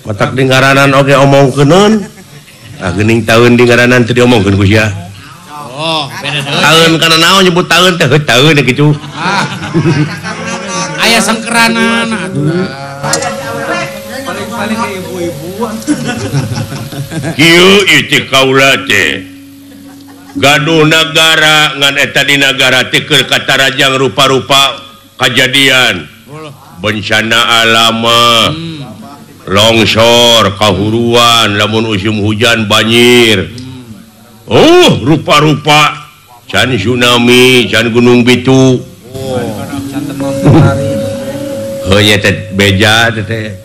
Speaker 1: Matak di ngaranan oge omongkeuneun. Ah geuning taeun di ngaranan teu diomongkeun ku sia.
Speaker 4: Oh, beda deui.
Speaker 1: Taeun kana naon nyebut taeun teh heuh taeun kitu.
Speaker 4: Ah. Aya sangkeranan atuh.
Speaker 2: Paling-paling ke ibu-ibuan.
Speaker 1: Kieu ieu teh kaula teh. Gaduh nagara ngan eta di nagara teh keur katarajang rupa-rupa kajadian. Bencana alam, longsor, kahuruan, lamun usum hujan banjir. Oh, rupa-rupa can tsunami, can gunung bitu. Heuh nya teh beja teh.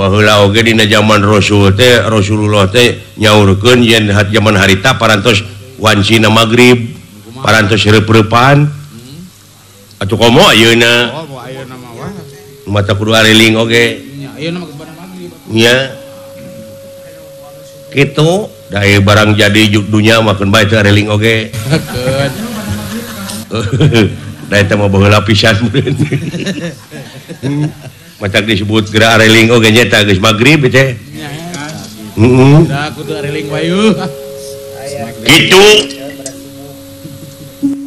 Speaker 1: Baheula oge dina zaman Rasul teh, Rasulullah teh nyaurkeun yen zaman harita parantos wancina magrib, parantos reup-reupan. Atuh komo ayeuna. Mata kudu ariling oge.
Speaker 4: Nya ayeuna mah geus pada magrib.
Speaker 1: Nya. Kitu da barang jadi dunya mah keun bae teu ariling oge.
Speaker 4: Keun.
Speaker 1: Da eta mah baheula pisan. Matak disebut geura ariling oge nya eta geus magrib teh.
Speaker 4: Nya.
Speaker 1: Heeh.
Speaker 4: Da kudu ariling wae eueuh.
Speaker 1: Gitu.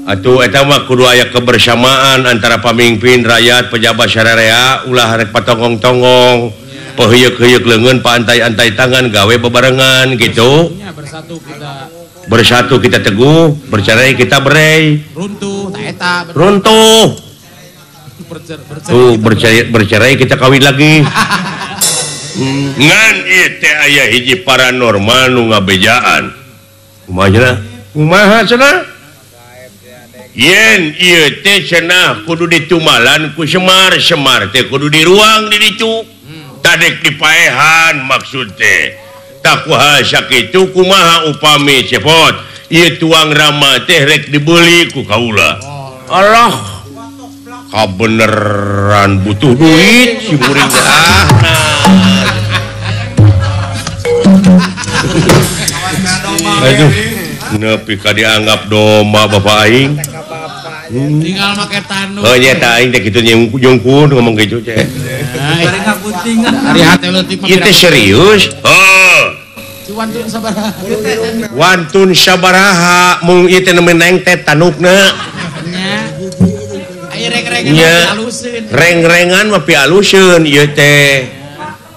Speaker 1: Atuh eta mah kudu aya kebersamaan antara pamimpin, rakyat, pejabat sararea, ulah rek patonggong-tonggong, peheuyeuk-heuyeuk leungeun, paantai-antai tangan, gawe bebarengan gitu.
Speaker 4: Bersatu kita.
Speaker 1: Bersatu kita teguh, bercerai kita berai.
Speaker 4: Runtuh ta eta.
Speaker 1: Runtuh. Tuh bercerai kita kawin lagi. Ngan ieu teh aya hiji paranormal nu ngabejaan. Kumaha cenah? Kumaha cenah? Yen ieu teh cenah kudu ditumalan ku Semar, Semar teh kudu diruang di ditu. Tadek dipaehan maksud teh. Takuha sakitu kumaha upami cepot. Ieu tuang rama teh rek dibeli ku kaula. Allah. Kabeneran butuh duit si muring teh. Ah. Aduh, nepi ka dianggap domba bapak aing.
Speaker 4: Tinggal make tanduk.
Speaker 1: Oh nya ta aing teh kitu nyungkun ngomong kitu teh.
Speaker 4: Ari hate leutik mah.
Speaker 1: Ieu teh serius. Heuh.
Speaker 4: Wantun sabaraha.
Speaker 1: Wantun sabaraha mung ieu teh meneng teh tandukna.
Speaker 4: Nya. Aya reng-rengan aluseun.
Speaker 1: Reng-rengan mah pialuseun ieu teh.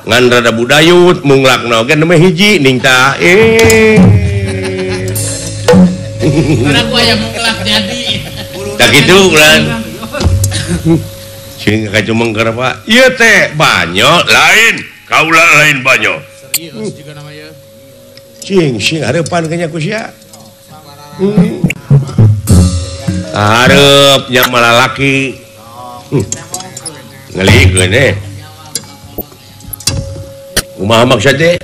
Speaker 1: Ngan rada budayut munglakna oge nemeh hiji ning tah.
Speaker 4: Urang aya munglak jadi.
Speaker 1: Tak kitu ulan. Sing kacumeng keur apa? Ieu teh banyo lain, kaula lain banyo.
Speaker 4: Serius juga namanya.
Speaker 1: Cing sing hareupan kanya ku sia. Hareup nya malalaki. Ngelikeun eh. Kumaha maksud teh?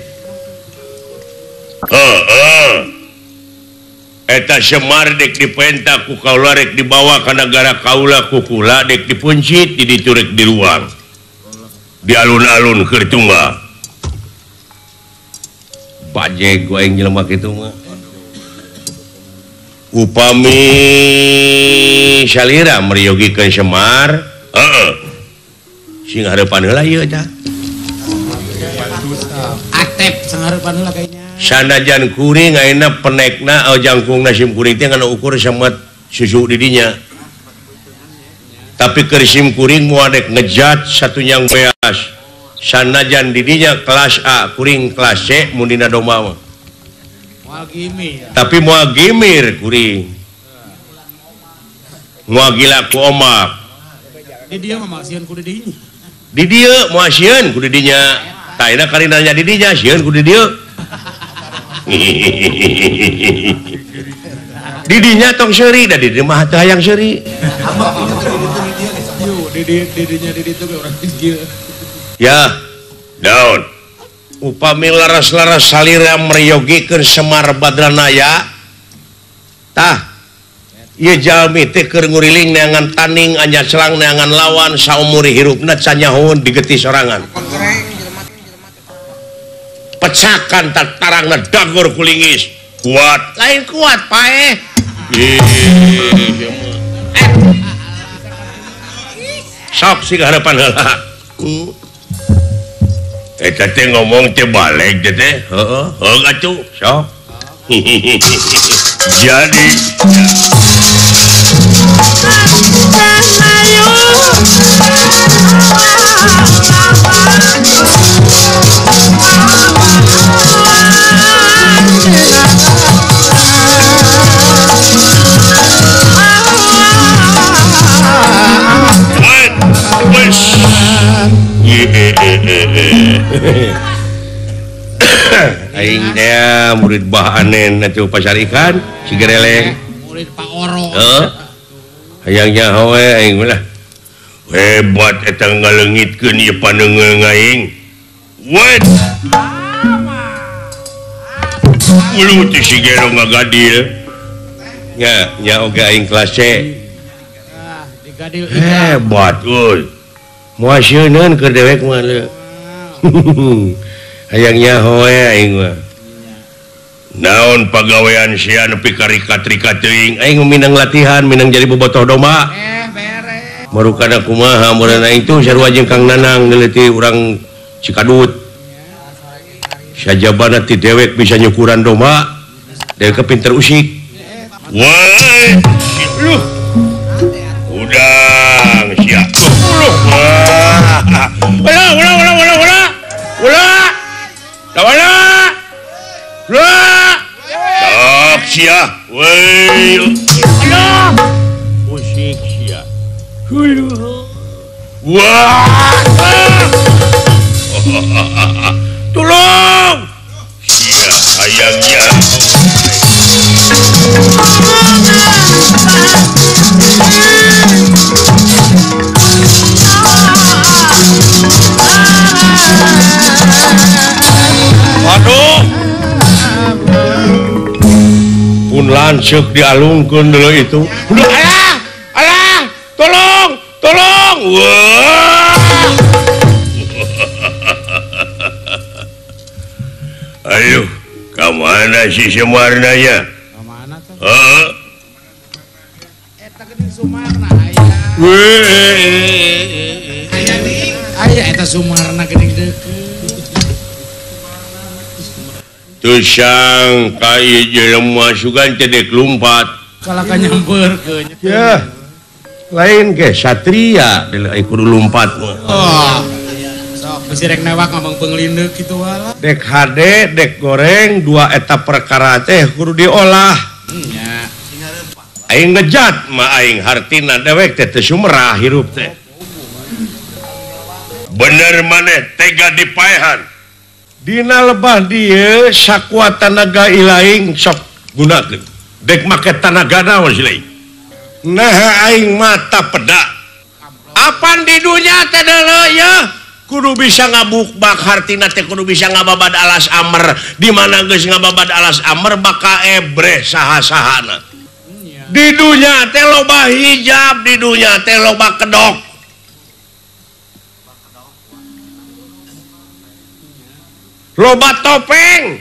Speaker 1: Heeh. Eta Semar dek dipenta ku kaula rek dibawa ka nagara kaula ku kula dek dipuncit di ditu rek di ruang. Di alun-alun keur tunggal. Bajeg ku aing jelema kitu mah. Upami salira meryogikeun Semar, heeh. Sing hareupan heula ieu tah.
Speaker 4: Atep sing hareupan heula kayaknya.
Speaker 1: Sanajan kuring ayeuna penekna jangkungna sim kuring teh ngan ukur samet susu di dinya. Tapi keur sim kuring moal dek ngejat satunyang beas. Sanajan di dinya kelas A, kuring kelas C mun dina domba mah.
Speaker 4: Moal gimir.
Speaker 1: Tapi moal gimir kuring. Moal gila ku omak.
Speaker 4: Di dieu mah moal sieun ku di dinya.
Speaker 1: Di dieu moal sieun ku di dinya. Tah ayeuna kali nanya di dinya sieun ku di dieu. Didinya tong seuri da di dieu mah teu hayang seuri.
Speaker 4: Didinya di ditu ge urang kieu.
Speaker 1: Ya, daun. Upami laras-laras salira meryogikeun Semar Badranaya. Tah. Ieu jalmi teh keur nguriling neangan taning anya selang neangan lawan saumur hirupna can nyahoeun digeti sorangan. Pecakan tatarangna dagor kulingis. Kuat, lain kuat paeh. Sok sih harapan heula. Eta teh ngomong teh balik teh teh. Heeh, heuh atuh, sok. Jadi
Speaker 5: ayo.
Speaker 1: Aing teh murid Bah Anen atuh pasar ikan si Gereleng.
Speaker 4: Murid Pak Oro.
Speaker 1: Heeh. Hayang nyaho we aing mah lah. Hebat eta ngaleungitkeun ieu paneungeung aing. Wet. Ulu teh si Gero ngagadil. Nya nya oge aing kelas C.
Speaker 4: Ah, digadil.
Speaker 1: Hebat euy. Moal sieuneun keur dewek mah leu. Hayang nyaho we aing mah. Naon pagawean sia nepi ka rikat-rikat teuing aing minang latihan minang jadi bobotoh domba.
Speaker 4: Beres.
Speaker 1: Marukana kumaha meureun aing tuh sarua jeung Kang Nanang neuleuti urang Cikadut. Sajabana ti dewek bisa nyukuran domba, dewek pinter usik. Woi, luh. Udang sia. Luh. Ulah, ulah, ulah, ulah, ulah. Ulah. Tawala. Ulah. Sok sia. Woi. Aduh. Usik sia. Wah. Tolong. Sia hayangnya. Waduh. Pun lanceuk dialungkeun deuleu itu. Udah alah, alah, tolong, tolong. Wah. Ayo, ka mana si Sumarnanya?
Speaker 4: Ka mana tuh?
Speaker 1: Heeh.
Speaker 4: Eta geuning Sumarna aya.
Speaker 1: Weh.
Speaker 4: Aya nih, aya eta Sumarna geuning deukeut.
Speaker 1: Tusang ka ieu jelema sugan teh dek lumpat.
Speaker 4: Kalah ka nyampeurkeun.
Speaker 1: Yah. Lain ge satria deuleu ai kudu lumpat mah.
Speaker 4: Oh. Sok bisi rek newak ngomong penglindek kitu wala.
Speaker 1: Dek hade, dek goreng, dua eta perkara teh kudu diolah.
Speaker 4: Nya.
Speaker 1: Aing ngejat mah aing hartina dewek teh teu sumerah hirup teh. Bener maneh tega dipaehan. Dina lebah dieu sakuat tanaga ilaing sok gunakeun. Dek make tanaga naon silai. Nah aing mata peda. Apan di dunya teh deuleu yeuh kudu bisa ngabukbak hartina teh kudu bisa ngababad alas amer. Di mana geus ngababad alas amer bakal ebreh saha-sahana. Di dunya teh loba hijab, di dunya teh loba kedok. Loba topeng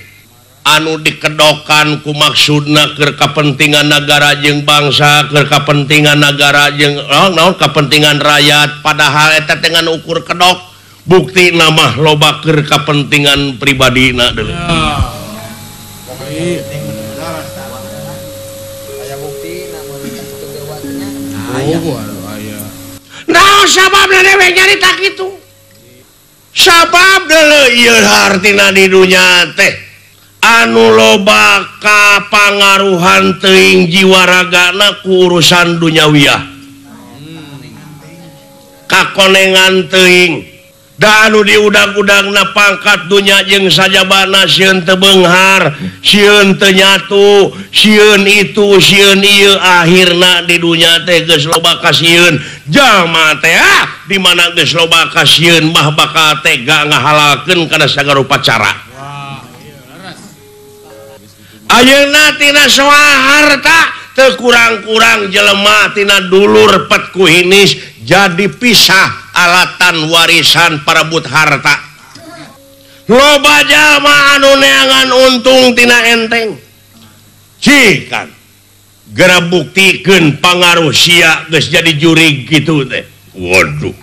Speaker 1: anu dikedokan ku maksudna keur kapentingan nagara jeung bangsa, keur kapentingan nagara jeung naon kapentingan rakyat, padahal eta teh ngan ukur kedok, bukti mah loba keur kapentingan pribadina deuleu. Naon sababna dewe nyarita kitu? Sabab deuleu ieu hartina di dunya teh anu loba kapangaruhan teuing jiwa ragana ku urusan dunyawiyah. Kakonengan teuing da anu diudag-udagna pangkat dunya jeung sajabana sieun teu beunghar, sieun teu nyatu, sieun itu, sieun ieu, akhirna di dunya teh geus loba kasieun. Jalma teh di mana geus loba kasieun mah bakal tega ngahalalkeun kana sagala rupa cara. Ayeuna tina soal harta teu kurang-kurang jelema tina dulur pet ku hinis jadi pisah alatan warisan parebut harta. Loba jalma anu neangan untung tina enteng. Cikan geura buktikeun pangaruh sia geus jadi jurig kitu teh. Waduh.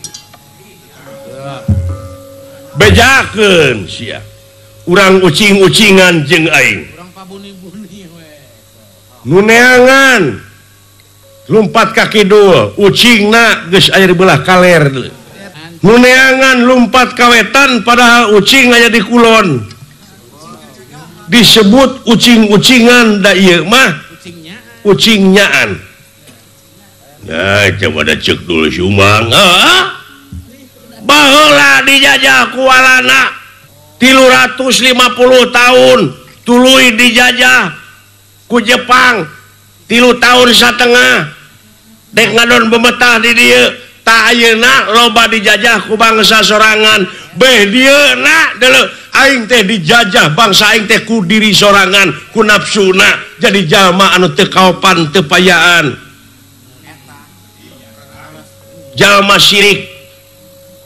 Speaker 1: Bejakeun sia. Urang ucing-ucingan jeung aing.
Speaker 4: Urang pabuni-buni we.
Speaker 1: Nu neangan lumpat ka kidul, ucingna geus aya di belah kaler. Nu neangan lumpat ka wetan padahal ucing aya di kulon. Disebut ucing-ucingan da ieu mah ucingnyaan. Nah, coba da ceuk dulu Sumang. Heeh. Baheula dijajah ku Walanda 350 tahun tuluy dijajah ku Jepang 3 tahun satengah dek ngadon bemetah di dieu tah ayeuna loba dijajah ku bangsa sorangan beh dieu na deuleu aing teh dijajah bangsa aing teh ku diri sorangan ku nafsuna jadi jalma anu teu kaopan teu payaan jalma sirik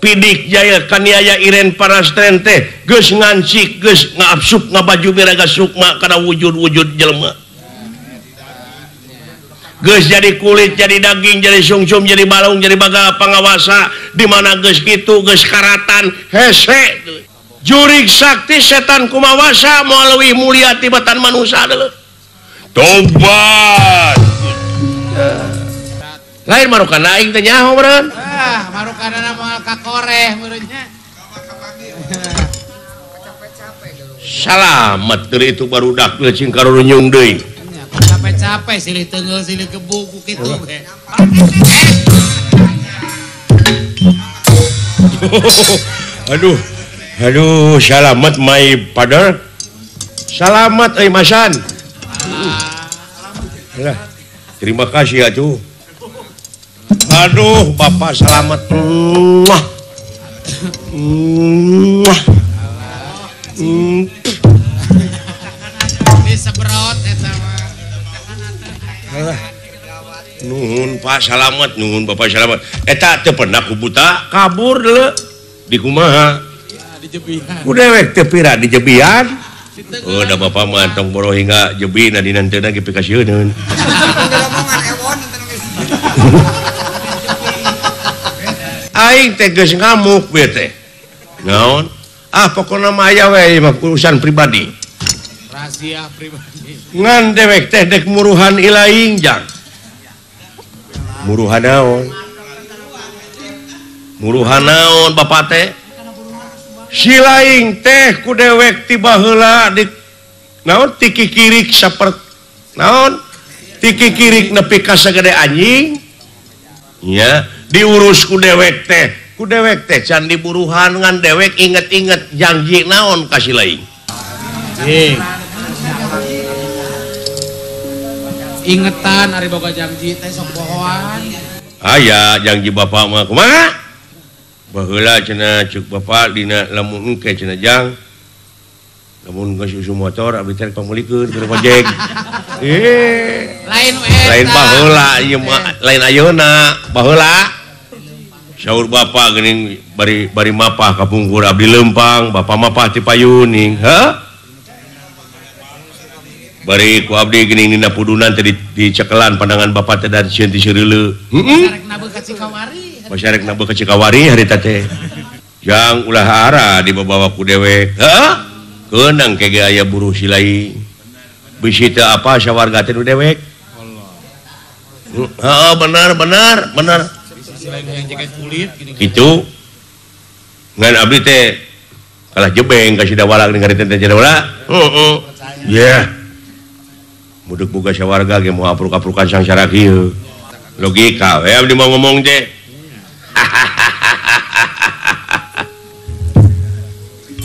Speaker 1: pidik jaya kaniaya Iren Parastren teh geus ngancik geus ngaabsup ngabaju biraga sukma kana wujud-wujud jelema geus jadi kulit jadi daging jadi sungsum jadi balung jadi bagal pangawasa di mana geus kitu geus karatan hese jurig sakti setan kumawasa moal leuwih mulia tibatan manusia deuleu tobat lain marukana aing teh nyaho meureun.
Speaker 4: Ah, marukana moal kakoreh meureun nya.
Speaker 1: Salamet deui itu barudak cing karunyung deui.
Speaker 4: Capek-capek silih teunggeul silih gebuk ku kitu we.
Speaker 1: Aduh. Aduh, salamet my father. Salamet euy Masan. Alah. Terima kasih atuh. Aduh, Bapak selamat. Muah. Muah.
Speaker 4: Disebrot eta mah.
Speaker 1: Alah. Nuhun Pak selamat, nuhun Bapak selamat. Eta teu pernah ku buta kabur deuleu. Di kumaha?
Speaker 4: Di jebihan.
Speaker 1: Ku dewek teu pira di jebihan. Oh, da Bapak mah tong boro hingga jebi na dinanteuna ge pikasieun. Aing teh geus ngamuk we teh. Naon? Ah pokona mah aya we mah urusan pribadi.
Speaker 4: Rahasia pribadi.
Speaker 1: Ngan dewek teh dek muruhan ilaing jang. Muruhan naon? Muruhan naon bapak teh? Si laing teh ku dewek ti baheula di naon tikikirik sapert naon? Tikikirik nepi ka sagede anjing. Nya diurus ku dewek teh can diburuhan ngan dewek inget-inget janji naon ka si laing.
Speaker 4: Ingetan ari boga janji teh sok bohoan.
Speaker 1: Aya janji bapak mah kumaha? Baheula cenah ceuk bapak dina lamun engke cenah jang. Lamun geus susu motor abdi teh pangmeulikeun keur ojek.
Speaker 4: Lain
Speaker 1: lain baheula ieu mah lain ayeuna baheula. Saur bapak geuning bari bari mapah kapungkur abdi leumpang, bapak mapah ti payuning, heuh? Bari ku abdi geuning dina pudunan teh dicekelan pandangan bapak teh dan sieun ti seureuleu. Heeh.
Speaker 4: Basarek nabeuh ka Cikawari.
Speaker 1: Basarek nabeuh ka Cikawari harita teh. Jang ulah ara dibabawa ku dewek. Heuh? Keunang ke ge aya buruh si lain. Bisi teu apa sawarga teh nu dewek. Heeh, benar benar benar. Kitu. Ngan abdi teh kalah jebeng ka Sidawala geuning harita teh Sidawala. Heeh. Yeah. Muduk boga sawarga ge moal apruk-aprukan sangsara kieu. Logika we abdi mau ngomong teh.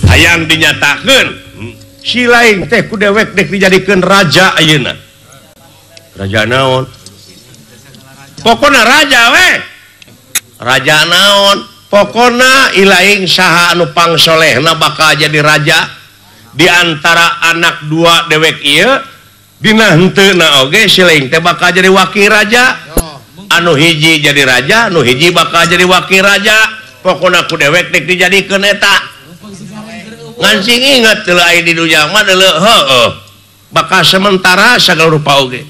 Speaker 1: Hayang dinyatakeun si lain teh ku dewek dek dijadikeun raja ayeuna. Raja naon? Pokona raja we. Raja naon? Pokona ilaing saha anu pangsolehna bakal jadi raja di antara anak dua dewek ieu dina henteuna oge si lain teh bakal jadi wakil raja. Anu hiji jadi raja, anu hiji bakal jadi wakil raja. Pokona ku dewek dek dijadikeun eta. Ngan sing inget deuleu aya di dunya mah deuleu heueuh. Bakal sementara sagala rupa oge.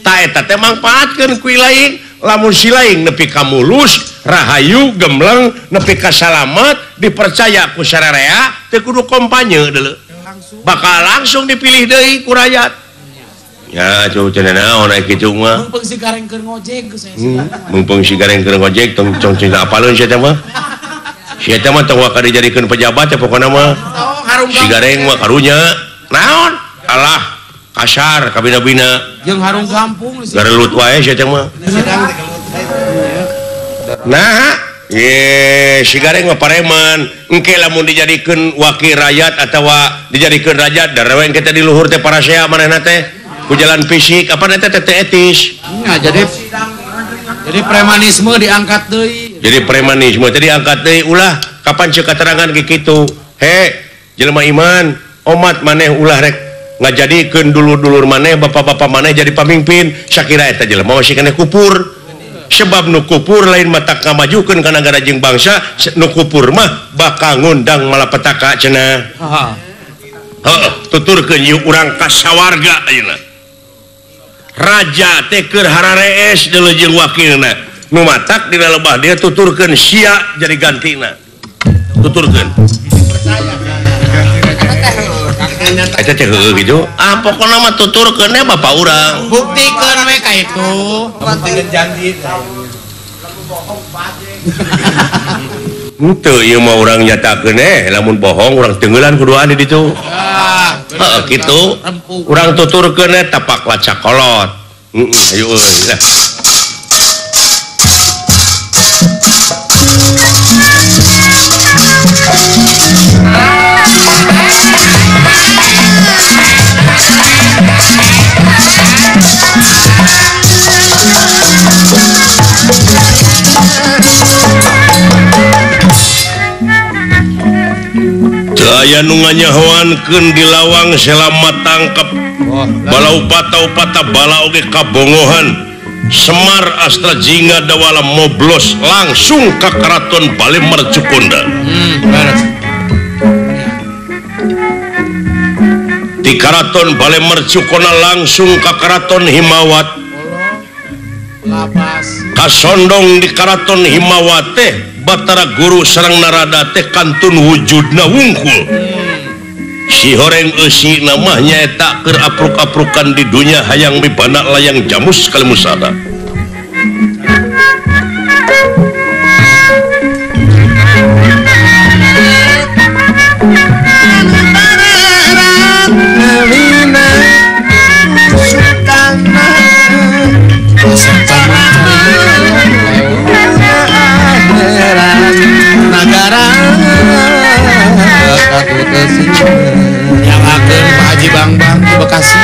Speaker 1: Ta eta teh mangpaatkeun ku ilaing, lamun si laing nepi ka mulus, rahayu, gemleng, nepi ka salamet, dipercaya ku sararea, teu kudu kampanye deuleu. Bakal langsung dipilih deui ku rakyat. Ya, cuy cenah naon aya kitu mah.
Speaker 4: Mumpung si gareng keur ngojek geus aya.
Speaker 1: Mumpung si gareng keur ngojek tong cong cenah apaleun sia teh mah. Si eta mah tong waka dijadikeun pejabat teh pokona mah. Si gareng mah karunya. Naon? Alah, kasar kabina-bina.
Speaker 4: Jeung harung kampung
Speaker 1: garelut wae si eta mah. Nah, Ye, si Gareng mah pareman. Engke lamun dijadikeun wakil rakyat atawa dijadikeun raja darewe engke teh di luhur teh parasea manehna teh ku jalan fisik apa teh teh etis.
Speaker 4: Nah, jadi premanisme diangkat deui.
Speaker 1: Jadi premanisme teh diangkat deui ulah kapan ceuk katerangan kitu. He, jelema iman, omat maneh ulah rek ngajadikeun dulur-dulur maneh, bapak-bapak maneh jadi pamimpin, sakira eta jelema masih keneh kupur. Sebab nu kupur lain mata kamajukeun ka nagara jeung bangsa, nu kupur mah bakal ngundang malapetaka cenah. Heeh, tuturkeun ieu urang ka sawarga ayeuna. Raja teh keur hararees deuleu jeung wakilna. Nu matak dina lebah dia tuturkeun sia jadi gantina. Tuturkeun. Eta teh heueuh kitu. Ah pokona mah tuturkeun we bapak urang.
Speaker 4: Buktikeun we ka itu.
Speaker 2: Buktikeun janji.
Speaker 1: Henteu ieu mah urang nyatakeun lamun bohong urang tenggelan kuduaan di ditu. Heeh kitu. Urang tuturkeun we tapak lacak kolot. Heeh ayo euy. Aya nu nganyahoankeun di lawang selama tangkep bala upata-upata bala oge kabongohan Semar Astra Jingga Dawala moblos langsung ka Keraton Bale Mercukonda. Di Keraton Bale Mercukonda langsung ka Keraton Himawat. Kasondong di Keraton Himawat teh Batara Guru sareng Narada teh kantun wujudna wungkul. Si horeng eusi namah nyaeta keur apruk-aprukan di dunya hayang mibana layang jamus kalimusada.
Speaker 4: Yang akan Pak Haji Bang-Bang di Bekasi.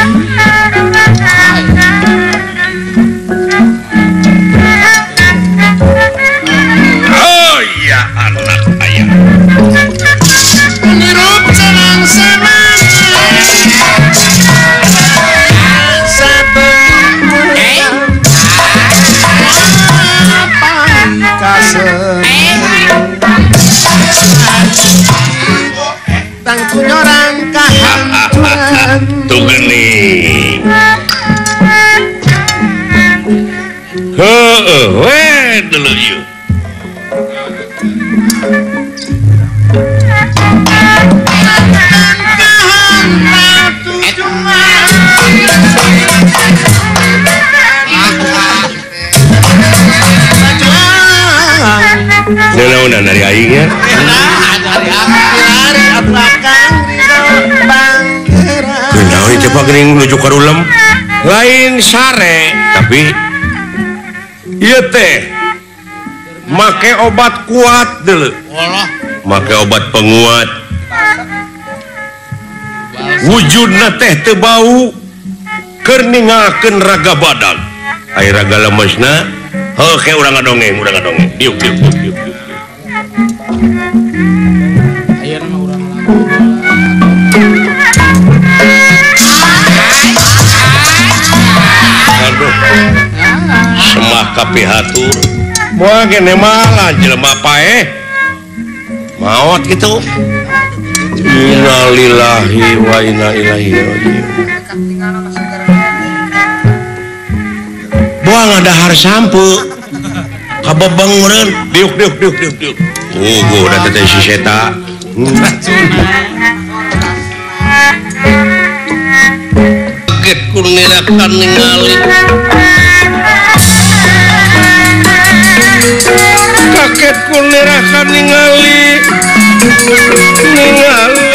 Speaker 1: Oh iya anak ayah.
Speaker 3: Nirup senang-senang. Tangkunyorang kahancuran
Speaker 1: tuh geni heeh we dulu ieu Nanaonan dari aing ya. Kunaon ieu teh geuning nuju ka rulem? Lain sare, tapi ieu teh make obat kuat deuleu. Make obat penguat. Wujudna teh teu bau keur ningalkeun raga badag. Ai raga lemesna heuh ke urang ngadongeng, urang ngadongeng. Diuk diuk diuk diuk.
Speaker 4: Ayeuna mah urang
Speaker 1: aduh. Semah kapihatur. Moal gene malah jelema paeh. Maot kitu. Innalillahi wa inna ilaihi raji'un. Buang dahar sampu. Kabebeng meureun. Diuk diuk diuk diuk diuk. Oh, udah teh si seta. Kaget ku nirakan ningali. Kaget ku nirakan ningali. Ningali.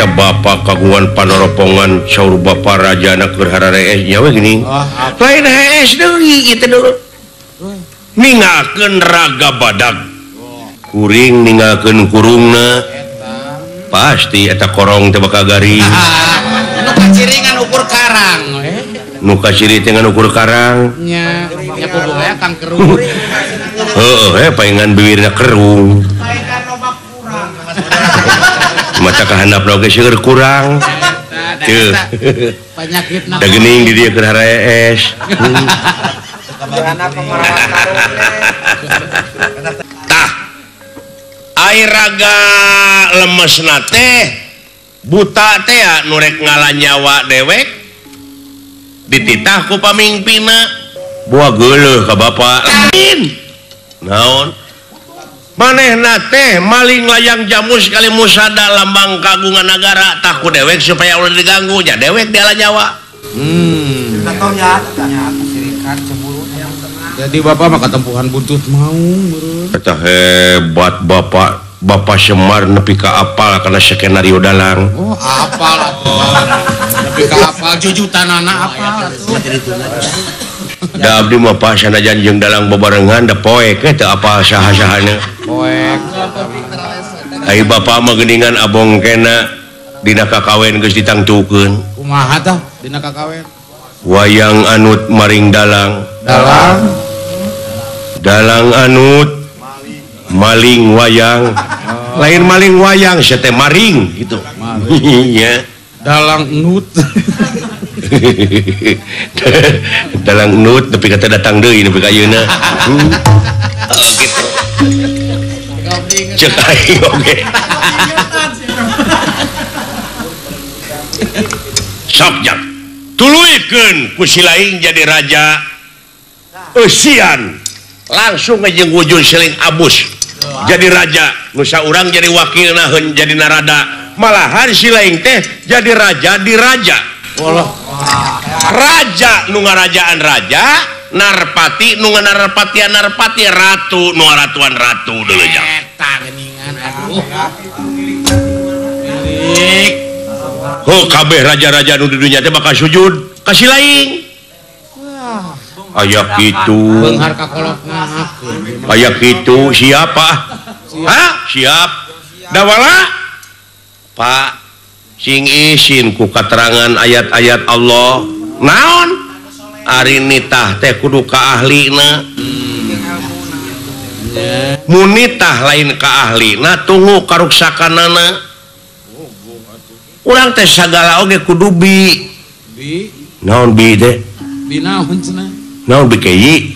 Speaker 1: Eta bapak kagungan panoropongan saur bapak rajana keur hararees nya we geuning. Lain hees deui ieu teh dulu. Ninggalkeun raga badag. Kuring ninggalkeun kurungna. Pasti eta korong teh bakal garing.
Speaker 4: Nu kaciringan ukur karang we.
Speaker 1: Nu kaciri teh ngan ukur karang.
Speaker 4: Nya, nya kudu kang kerung.
Speaker 1: Heeh, paingan bibirna kerung.
Speaker 2: Paingan loba kurang.
Speaker 1: Mata kahandapna oge seueur kurang. Teu.
Speaker 4: Panyakitna.
Speaker 1: Da geuning di dieu keur haraees. Tah. Ai raga lemesna teh buta teh nu rek ngala nyawa dewek dititah ku pamingpinna. Buah geuleuh ka bapak. Naon? Manehna teh maling layang jamus kali musada lambang kagungan nagara tah ku dewek supaya ulah diganggu nya dewek diala nyawa.
Speaker 4: Jadi bapak mah katempuhan buntut maung meureun.
Speaker 1: Eta hebat bapak. Bapak Semar nepi ka apal kana skenario dalang.
Speaker 4: Oh, apal atuh. Nepi ka apal jujutanana apal atuh.
Speaker 1: Da abdi mah pas sanajan jeung dalang bebarengan da poek teh teu apal saha-sahana.
Speaker 4: Poek.
Speaker 1: Ai bapak mah geuningan abong kena dina kakawen geus ditangtukeun.
Speaker 4: Kumaha tah dina kakawen?
Speaker 1: Wayang anut maring dalang.
Speaker 4: Dalang.
Speaker 1: Dalang anut maling wayang. Lain maling wayang sia teh maring gitu. Iya.
Speaker 4: Dalang nut.
Speaker 1: Dalang nut nepi ka teh datang deui nepi ka ayeuna. Oh gitu. Cek aing oge. Sok jang. Tuluykeun ku si laing jadi raja. Eusian langsung jeung wujud seling abus. Jadi raja, nu saurang jadi wakilna heun jadi narada. Malahan si laing teh jadi raja di raja.
Speaker 4: Walah.
Speaker 1: Raja nu ngarajaan raja, narpati nu ngarpatian narpati, ratu nu ngaratuan ratu deuleu jang.
Speaker 4: Eta geuningan aduh. Milik.
Speaker 1: Ho kabeh raja-raja nu di dunya teh bakal sujud ka si laing. Aya kitu.
Speaker 4: Beunghar ka kolot ngahakeun.
Speaker 1: Aya kitu siapa? Hah? Siap. Dawala? Pak, sing isin ku katerangan ayat-ayat Allah. Naon? Ari nitah teh kudu ka ahlina. Mun nitah lain ka ahlina tunggu karuksakanana. Urang teh sagala oge kudu bi.
Speaker 4: Bi.
Speaker 1: Naon bi teh?
Speaker 4: Bi naon cenah?
Speaker 1: Naon bi keyi?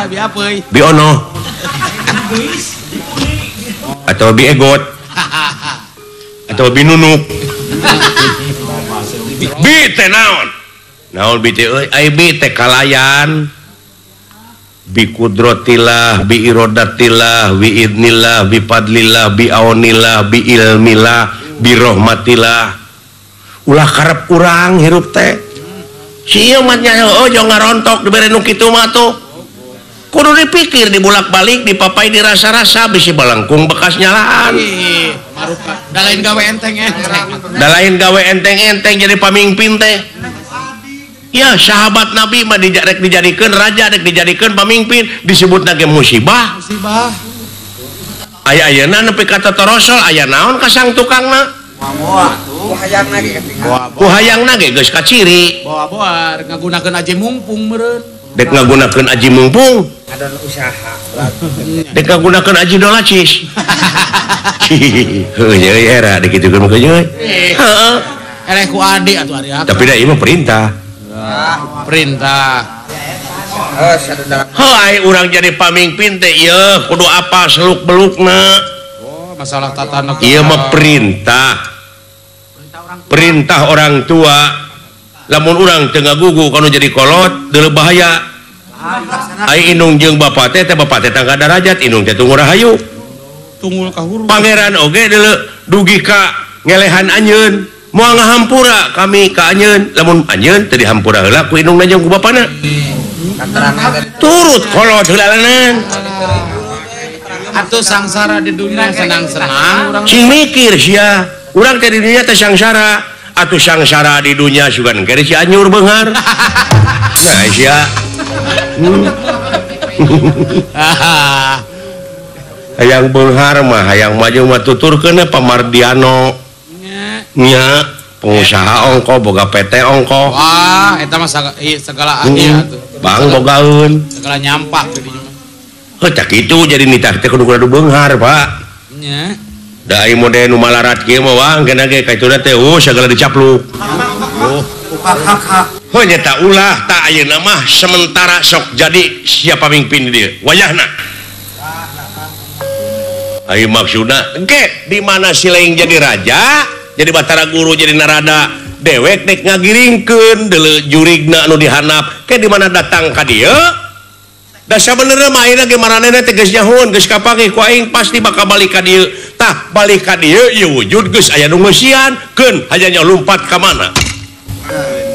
Speaker 4: Bi apeuy?
Speaker 1: Bi ono. Atau bi egot. Atau bi nunuk. Bi teh naon? Naon bi teh euy? Ai bi teh kalayan. Bi kudrotillah, bi irodatillah, bi idnillah, bi fadlillah, bi aunillah, bi ilmillah, bi rohmatillah. Ulah karep urang hirup teh. Si ieu mah nya heueuh jong ngarontok dibere nu kitu mah tuh. Kudu dipikir dibulak-balik dipapai dirasa-rasa bisi balangkung bekas nyalaan.
Speaker 4: Da lain gawe enteng-enteng.
Speaker 1: Da lain gawe enteng-enteng jadi pamingpin teh. Ya sahabat Nabi mah rek dijadikeun raja rek dijadikeun pamingpin disebutna ge musibah.
Speaker 4: Musibah.
Speaker 1: Aya ayeuna nepi ka totorosol aya naon ka sang tukangna? Ku hayangna ge geus kaciri.
Speaker 4: Boa-boa rek ngagunakeun aji mumpung meureun.
Speaker 1: Dek ngagunakeun aji mumpung.
Speaker 2: Adon usaha.
Speaker 1: Dek ngagunakeun aji dolacis. Heuh nya euy era dikitukeun mah euy. Heeh.
Speaker 4: Eleh ku adi atuh ari.
Speaker 1: Tapi da ieu mah perintah.
Speaker 4: Perintah.
Speaker 1: Heuh ai urang jadi pamingpin teh ieu kudu apa seluk-belukna.
Speaker 4: Oh, masalah tata negara.
Speaker 1: Ieu mah perintah. Perintah orang tua. Lamun urang teu ngagugu kanu jadi kolot deuleu bahaya. Ai indung jeung bapa teh teh bapa teh tangga darajat indung teh tunggu rahayu.
Speaker 4: Tunggul ka huruf.
Speaker 1: Pangeran oge deuleu dugi ka ngelehan anjeun. Moal ngahampura kami ka anjeun. Lamun anjeun teu dihampura heula ku indungna jeung ku bapana. Turut kolot heulanan.
Speaker 4: Atuh sangsara di dunia senang-senang urang.
Speaker 1: Cing mikir sia. Urang teh di dunya teh sangsara atuh sangsara di dunya sugan ke di Cianjur beunghar. Nah sia. Hayang beunghar mah hayang maju mah tuturkeun Pak Mardiano. Nya pengusaha ongko boga PT ongko.
Speaker 4: Wah, eta mah segala ieu atuh.
Speaker 1: Bang bogaeun.
Speaker 4: Segala nyampak jadinya mah.
Speaker 1: Heuh cak kitu jadi nitah teh kudu kudu beunghar, Pak.
Speaker 4: Nya.
Speaker 1: Da ieu mode nu malarat kieu mah wah engkeuna ge kaituna teh segala dicapluk.
Speaker 4: Oh,
Speaker 1: heuh nya ulah tak ayeuna mah sementara sok jadi siapa pemimpin di dieu wayahna. Ayo maksudna engke di mana si lain jadi raja, jadi Batara Guru, jadi Narada, dewek dek ngagiringkeun deuleu jurigna nu dihanap, ke di mana datang ka dieu? Da sabenerna mah ayeuna ge maranehna teh geus nyahoeun, geus kapanggih ku aing pasti bakal balik ka dieu. Tah balik ka dieu ieu wujud geus aya nu ngeusian, keun hayang lumpat ka mana?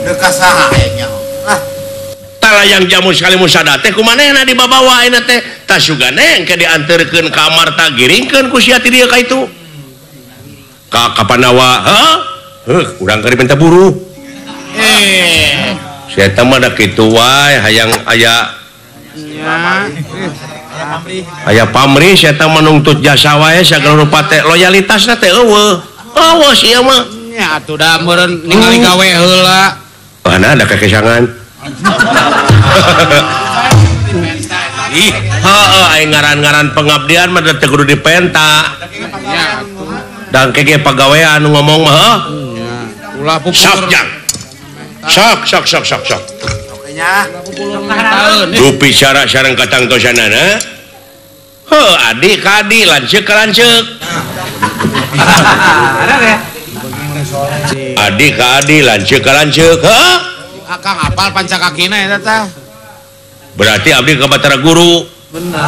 Speaker 2: Deuk ka saha aya nyaho?
Speaker 1: Layang jamu sekali musada teh kumanehna dibabawa ayeuna teh tah sugane engke dianterkeun ka Amarta giringkeun ku sia ti dieu ka itu ka Pandawa heuh heuh urang keur dipenta buruh sia eta mah da kitu wae hayang aya aya pamrih sia eta mah nungtut jasa wae sagala rupa teh loyalitasna teh eueuh eueuh sia mah
Speaker 4: nya atuh da meureun ningali gawe heula
Speaker 1: mana ada kekesangan. Ih, heeh aing ngaran-ngaran pengabdian mah teu kudu dipenta. Dan kege pagawean nu ngomong mah heuh.
Speaker 4: Ulah pupur.
Speaker 1: Sok jang. Sok sok sok sok sok. Dupi bicara sareng katangtosanana. Heuh, adi ka adi, lanceuk ka lanceuk. Adi ka adi, lanceuk ka lanceuk. Heuh.
Speaker 4: Akang apal pancakakina eta tah.
Speaker 1: Berarti abdi ka Batara Guru.
Speaker 2: Benar.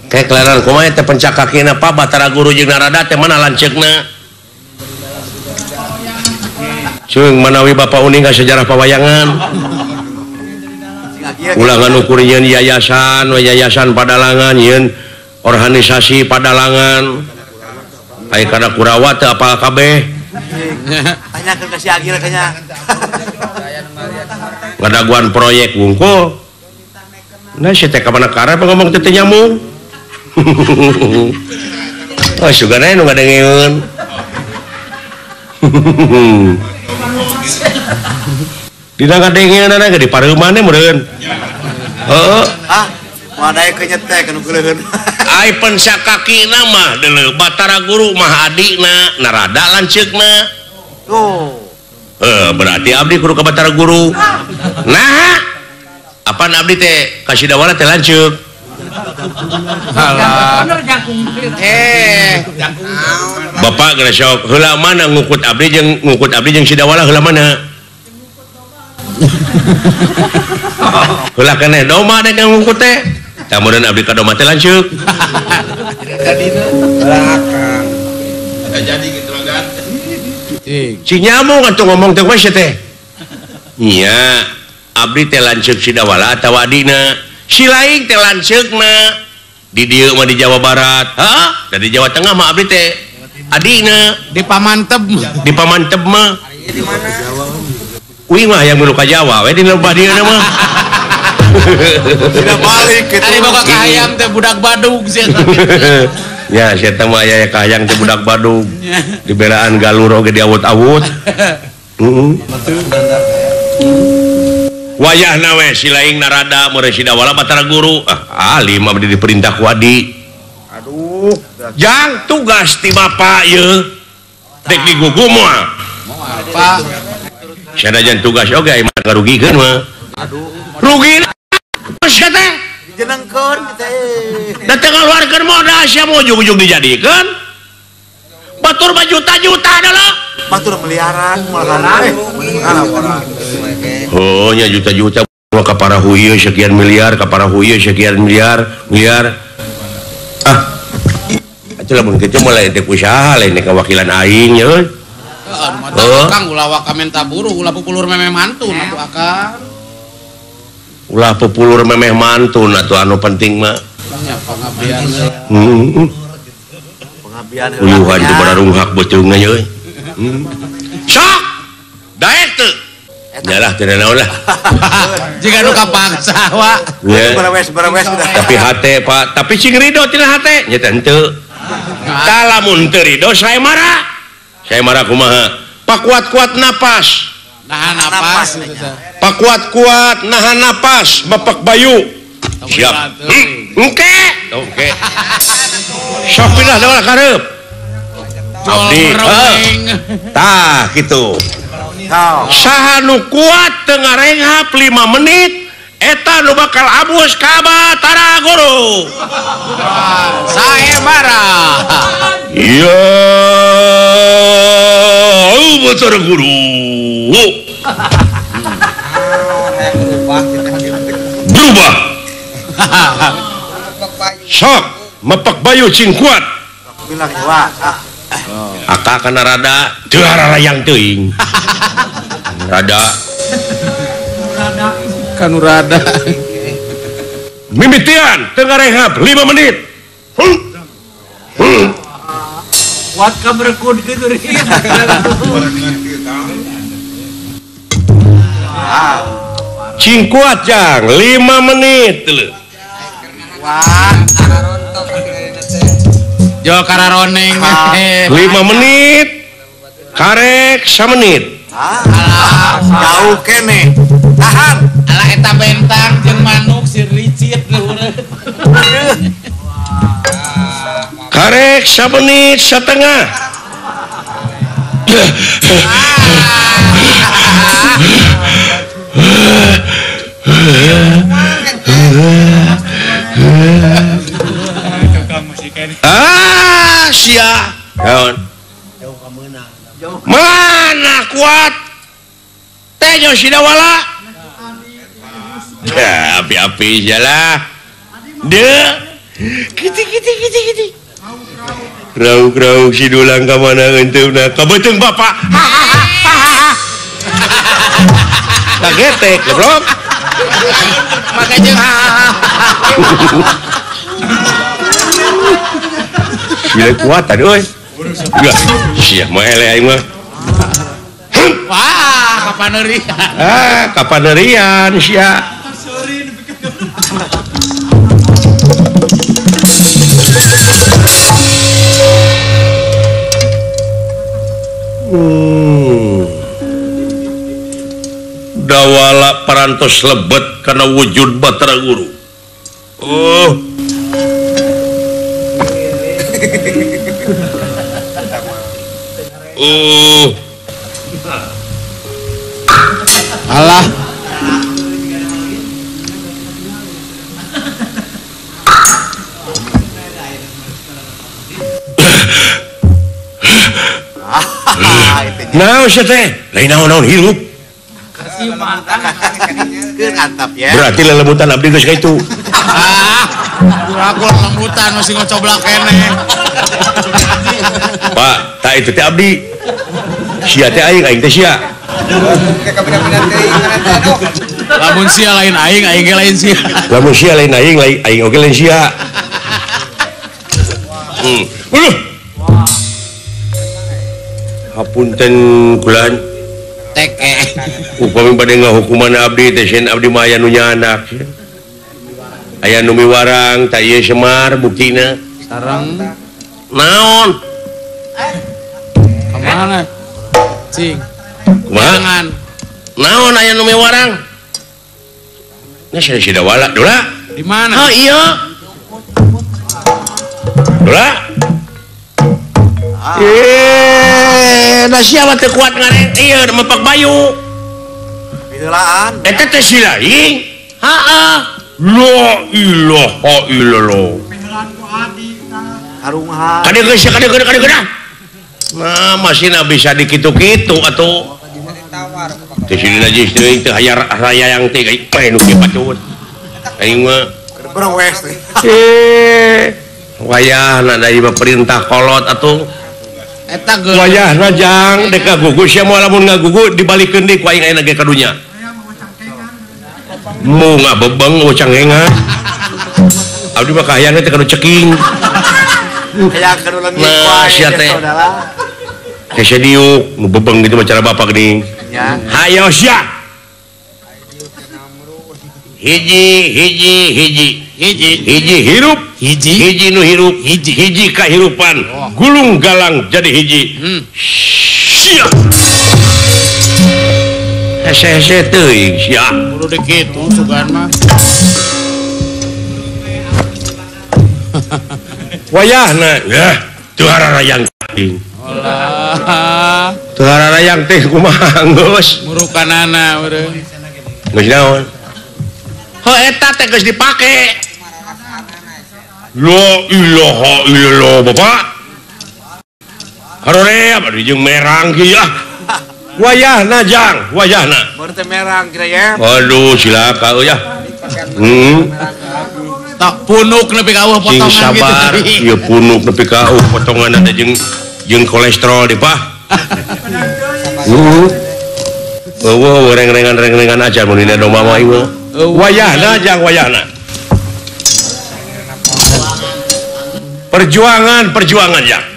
Speaker 1: Kayak kelaran kumaha teh pancakakina Pak Batara Guru jeung Narada teh mana lanceukna? Ceung manawi Bapak uning ka sejarah pawayangan. Ulah nganukur yeun yayasan, yayasan padalangan yeun organisasi padalangan. Aya kana Kurawa teu apal kabeh.
Speaker 2: Tanyakeun ka si Agil kayaknya.
Speaker 1: Ngadaguan proyek wungkul. Nah si teh ka mana karep ngomong teh teu nyambung. Oh sugana nu ngadengeun. Dina ngadengeunana ge di pareuman meureun. Heeh.
Speaker 2: Ah, moal daekeun nyetek nu geuleuheun.
Speaker 1: Ai pensakakina mah deuleu Batara Guru mah adina, Narada lanceukna.
Speaker 2: Tuh.
Speaker 1: Berarti abdi kudu ka Batara Guru. Nah, apaan abdi teh ka Sidawala teh lanceuk.
Speaker 4: Alah.
Speaker 1: Bapak geus sok heula mana ngukut abdi jeung Sidawala heula mana? Heula keneh doma dek ngukut teh. Tah meureun abdi ka doma teh lanceuk.
Speaker 6: Jadi gitu kan.
Speaker 1: Si nyamuk atuh ngomong teh we teh. Nya, abdi teh lanceuk Sidawala atawa adina. Si lain teh lanceukna. Di dieu mah di Jawa Barat, hah? Da di Jawa Tengah mah abdi teh adina
Speaker 4: di Pamanteb.
Speaker 1: Di Pamanteb mah. Uing mah hayang milu ka Jawa we di lembah dieu mah.
Speaker 2: Tidak balik gitu.
Speaker 4: Ari boga kahayang teh budak badug sia.
Speaker 1: Ya, sia teh mah aya kahayang teh budak badug. Di belaan galur oge diawut-awut. Heeh. Wayahna we si laing Narada meureun Sidawala Batara Guru. Ah, alim abdi diperintah ku adi.
Speaker 2: Aduh,
Speaker 1: jang tugas ti bapa ieu. Dek digugu moal.
Speaker 4: Moal, Pak.
Speaker 1: Sanajan tugas oge aya mah ngarugikeun mah.
Speaker 2: Aduh.
Speaker 1: Rugi sia teh.
Speaker 2: Dijenengkeun teh.
Speaker 1: Da teu ngaluarkeun modal sia mah ujug-ujug dijadikeun. Batur mah juta-juta adalah.
Speaker 2: Batur miliaran malahan.
Speaker 1: Oh nya juta-juta ka parahu ieu sekian miliar, ka parahu ieu sekian miliar, miliar. Ah. Atuh lamun kitu mah lain teh usaha lain teh kawakilan aing nya euy.
Speaker 4: Heeh, mata Kang ulah waka menta buruh, ulah pupulur memeh mantun atuh akang.
Speaker 1: Ulah pupulur memeh mantun atuh anu penting mah.
Speaker 4: Nya pengabdian.
Speaker 1: Heeh. Uyuhan teh bararunghak beuteungna euy. Sok. Daek teu. Nyalah teu naon lah.
Speaker 4: Jiga nu kapaksa wa.
Speaker 2: Berawes
Speaker 1: tapi hate Pak, tapi cing ridho tina hate nya teh henteu. Tah lamun teu ridho saya marah. Saya marah kumaha? Pakuat-kuat napas.
Speaker 4: Nahan napas.
Speaker 1: Pakuat-kuat nahan napas, Bapak Bayu. Siap. Engke. Oke. Sok pindah dawala kareup. Abdi. Tah kitu. Saha nu kuat teu ngarenghap 5 menit eta nu bakal abus ka Batara Guru.
Speaker 4: Saya marah.
Speaker 1: Ya Batara Guru. Berubah. Sok mepak bayu cing kuat. Aka kana rada teu haralayang teuing. Rada
Speaker 4: kanu rada.
Speaker 1: Mimitian teu ngarehap 5 menit.
Speaker 2: Kuat ka berkud kitu.
Speaker 1: Cing kuat jang 5 menit.
Speaker 4: Jo kararoneng
Speaker 1: 5 menit karek samenit.
Speaker 2: Jauh kene. Tahan.
Speaker 4: Alah eta bentang jeung manuk si ricit luhur.
Speaker 1: Karek samenit setengah. Ah, sia. Naon? Mana kuat? Teh si Dawala. Ya, api-api jalah. Deu. Kiti kiti kiti kiti. Rauk-rauk si dulang ka mana henteu ka beuteung bapak. Kagetek goblok.
Speaker 4: Make jeung
Speaker 1: Gila kuat tadi euy. Gila, sia mah eleh aing mah.
Speaker 4: Wah, kapanerian.
Speaker 1: Ah, kapanerian sia. Dawala parantos lebet karena wujud Batara Guru. Oh. Oh.
Speaker 4: Alah.
Speaker 1: Naon sia teh? Lain naon-naon hirup. Berarti lelebutan abdi geus ka itu.
Speaker 4: Ah, aku lelembutan masih ngocoblak keneh.
Speaker 1: Pak, tak itu teh abdi. Sia teh aing, aing teh sia.
Speaker 4: Lamun sia lain aing, aing ge lain sia.
Speaker 1: Lamun sia lain aing, aing oge lain sia. Uluh. Hapunten kulan.
Speaker 4: Teke.
Speaker 1: Upami bade ngahukuman abdi teh sieun abdi mah aya nu nyanak. Aya nu miwarang tah ieu Semar buktina.
Speaker 4: Sareng
Speaker 1: naon?
Speaker 4: Ka mana? Cing.
Speaker 1: Kumaha? Naon aya nu miwarang? Nya sia si Dawala, Dola.
Speaker 4: Di mana?
Speaker 1: Oh iya. Dola. Nah siapa teu kuat ngareng ieu mepak bayu.
Speaker 2: Piheulaan.
Speaker 1: Eta teh si lain. Heeh. La ilaha illallah.
Speaker 2: Piheulaan ku adi tah. Karungha.
Speaker 1: Kade geus kade kade kade. Nah, masih bisa dikitu-kitu atuh. Teh si najis teuing teu hayar rayang teh pae nu kieu patut. Aing mah
Speaker 2: berwes teh.
Speaker 1: Wayahna da ieu perintah kolot atuh.
Speaker 4: Eta geus
Speaker 1: wayahna jang dek ngagugu sia moal lamun ngagugu dibalikeun deui ku aing ayeuna ge ka dunya. Mu ngabebeng ucanghengan. Abdi mah kahayangna teh kanu ceking.
Speaker 2: Hayang ka nu leungit wae
Speaker 1: sia teh. Hese diuk nu bebeng gitu mah cara bapak geuning. Hayo sia. Hiji hiji hiji hiji hiji hirup hiji hiji nu hirup hiji hiji kahirupan gulung galang jadi hiji. Sia. Hese-hese teuing sia.
Speaker 4: Kudu deuk kitu sugan mah.
Speaker 1: Wayahna yah teu hararayang teuing.
Speaker 4: Olah.
Speaker 1: Teu hararayang teh kumaha geus.
Speaker 4: Murukanana urang.
Speaker 1: Geus naon? Heuh eta teh geus dipake. La ilaha illallah bapak. Haroream aduh jeung merang kieu ah. Wayahna jang, wayahna.
Speaker 2: Baru teh merang kira ya.
Speaker 1: Aduh cilaka euy ah.
Speaker 4: Tak punuk nepi ka eueuh potongan
Speaker 1: gitu. Sabar, ieu punuk nepi ka eueuh potongan teh jeung kolesterol di pah. Eueuh reng-rengan-reng-rengan aja mun dina domba mah ieu. Wayahna jang wayahna. Perjuangan perjuangan jang.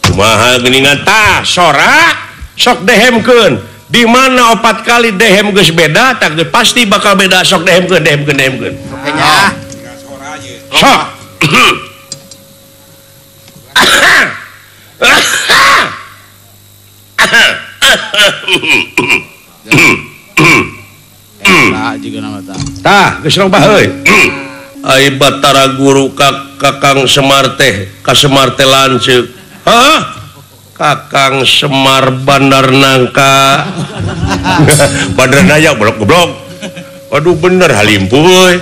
Speaker 1: Kumaha geuningan tah sora sok dehemkeun. Di mana 4 kali dehem geus beda tak pasti bakal beda sok dehemkeun dehemkeun dehemkeun. Sok. Tah geus robah euy. Ai Batara Guru Kakang Semar teh ka Semar teh lanceuk. Hah? Kakang Semar Bandar Nangka. Bandar Naya goblok goblok. Waduh bener halimpu euy.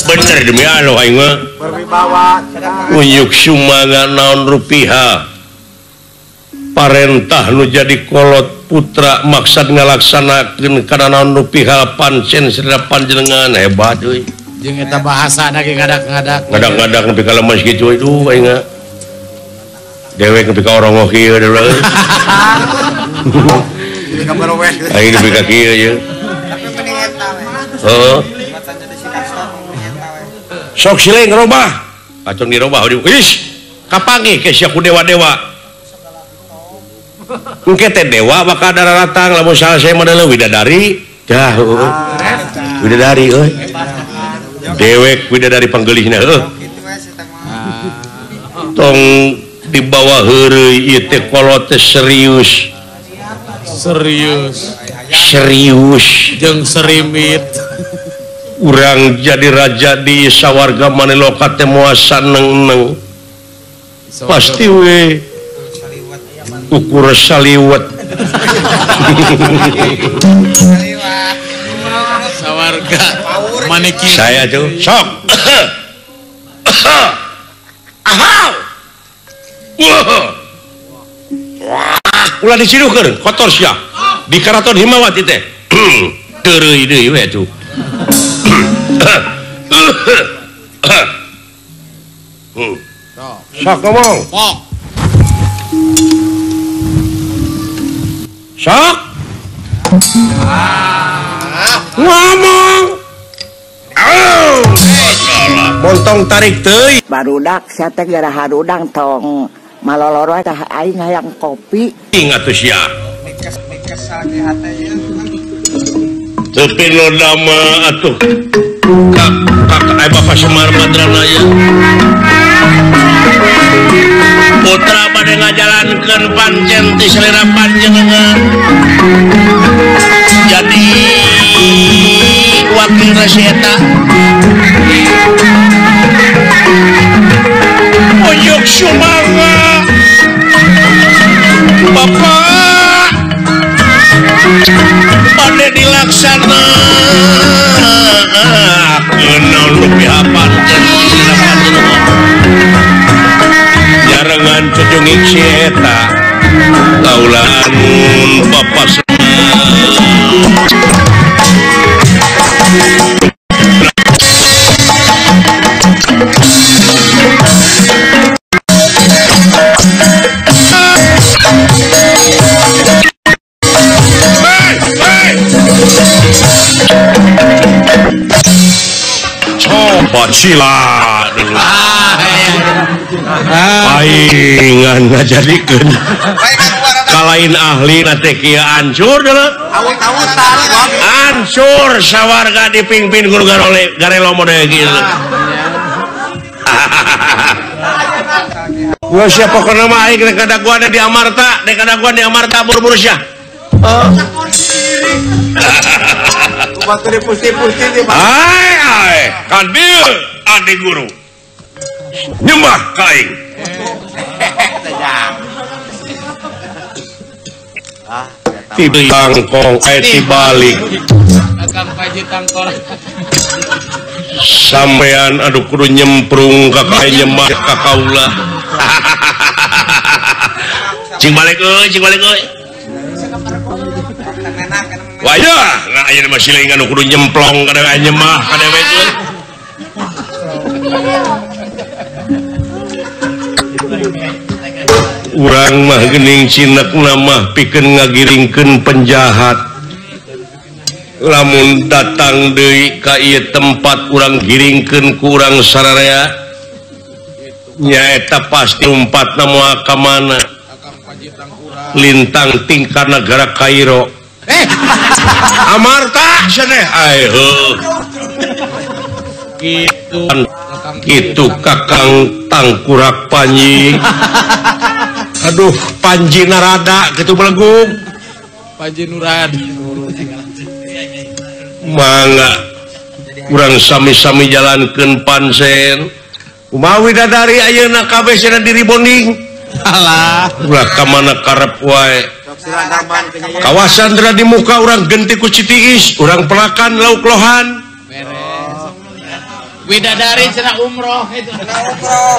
Speaker 1: Bener demi Allah aing mah.
Speaker 2: Berwibawa.
Speaker 1: Uyuk sumangga naon rupiah. Parentah nu jadi kolot putra maksad ngalaksanakeun kana naon rupiah pancen sadaya panjenengan hebat euy.
Speaker 4: Jeung eta bahasana ge ngadak-ngadak.
Speaker 1: Ngadak-ngadak nepi ka lemes kitu euy duh aing mah. Dewek nepi ka orongoh kieu deui. Aing nepi ka kieu ye. Heeh. Sok sileng robah. Kacung dirobah ish kapanggih ke sia ku dewa-dewa. Engke teh dewa bakal daratang lamun salah saya mah deuleu widadari. Dah heueuh. Widadari euy. Dewek widadari panggeulihna heueuh. Tong di bawah heureuy ieu teh kolot teh serius.
Speaker 4: Serius.
Speaker 1: Serius
Speaker 4: jeung serimit.
Speaker 1: Urang jadi raja di sawarga Maniloka teh moal saneng-neng. Pasti we ukur saliwet.
Speaker 4: Sawarga maniki.
Speaker 1: Saya tuh sok. Ulah diciduhkeun kotor sia. Di Karaton Himawati teh. Teureui deui we atuh. Sok ngomong. Sok. Ngomong. Montong tarik teuing.
Speaker 6: Barudak sia teh gara harudang tong maloloro tah aing hayang kopi.
Speaker 1: Ingat tuh sia. Tapi lo lama atuh. Kak Bapak Semar Madranaya. Putra bade ngajalankeun pancen ti selera panjenengan. Jadi wakil resi eta. Oyok sumangga. Bapak bade dilaksanakeun naon rupiah pancen ti selera panjenengan. Jarengan cucungik si eta kaulaan Bapak Semar. Coba silat. dulu. Paingan ngajadikeun. Kalain ahli na teh kieu ancur dulu. Ancur sawarga dipingpin guru garole garelo mode kieu. Gua siapa pokona mah aing rek kadaguan di Amarta, rek kadaguan di Amarta buru-buru sia. Ai ai, kadieu adi guru. Nyembah ka aing. Tangkong eh tibalik. Sampean aduh kudu nyemprung ka kae nyembah ka kaula. Cing balik euy, cing balik euy. Wayah, nah ayeuna mah siling anu kudu nyemplong ka dewe nyembah ka dewe euy. Urang mah geuning cinekna mah pikeun ngagiringkeun penjahat. Lamun datang deui ka ieu tempat urang giringkeun ku urang sararea nyaeta pasti umpatna moal ka mana. Lintang tingkar negara Kairo. Amarta cenah ai heuh. Kitu kitu Kakang Tangkurak Panji. Aduh Panji Narada kitu belegung.
Speaker 4: Panji Nurad.
Speaker 1: Mangga urang sami-sami jalankeun pansen. Kumaha widadari ayeuna kabeh cenah diri bonding.
Speaker 4: Alah,
Speaker 1: ulah ka mana karep wae. Kawasan teh di muka urang genti ku Citiis, urang pelakan lauk lohan.
Speaker 4: Beres. Widadari cenah umroh itu.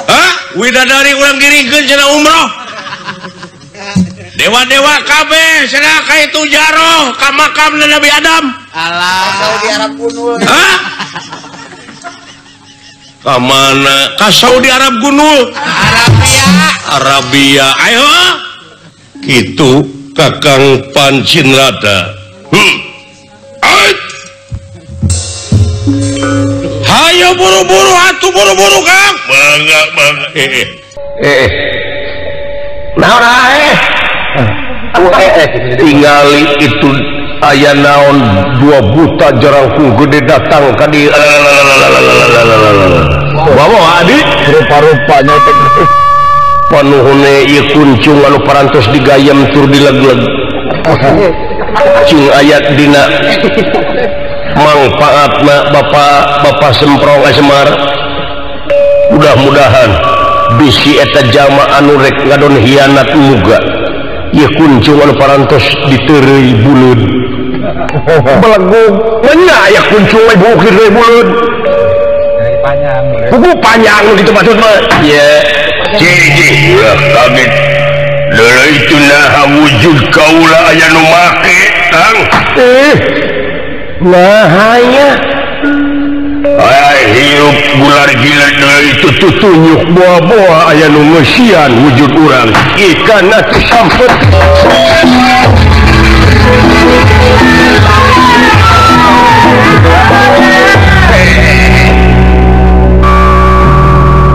Speaker 1: Hah? Widadari urang giringkeun cenah umroh. Dewa-dewa kabeh cenah ka itu jaroh ka makam Nabi Adam.
Speaker 4: Alah.
Speaker 2: Saudi Arab gunul.
Speaker 1: Hah? Ka mana? Ka Saudi Arab gunul.
Speaker 4: Arabia.
Speaker 1: Arabia. Ayo. Kitu Kakang Pancinrada. Hayo buru-buru atuh buru-buru Kang. Mangga mangga. Naon ae? Tingali itu aya naon dua buta jarangkung gede datang ka dieu. Bawa adi
Speaker 7: rupa-rupanya teh
Speaker 1: panuhune ieu kuncung anu parantos digayem tur dileg-leg. Cing ayat dina mangfaatna bapak Semprong Semar. Mudah-mudahan bisi eta jalma anu rek ngadon hianat muga ieu kuncung anu parantos diteureuy buleud. Belegug nya aya kuncung we bukir deui buleud.
Speaker 4: Panjang.
Speaker 1: Buku panjang gitu maksud mah. Ye. Ciri ulah kaget. Deuleu itu naha wujud kaula aya nu make, Kang. Nah aya. Ay hirup bular gila deuleu itu tutunyuk boa-boa aya nu ngeusian wujud urang. Ikan atuh sampet.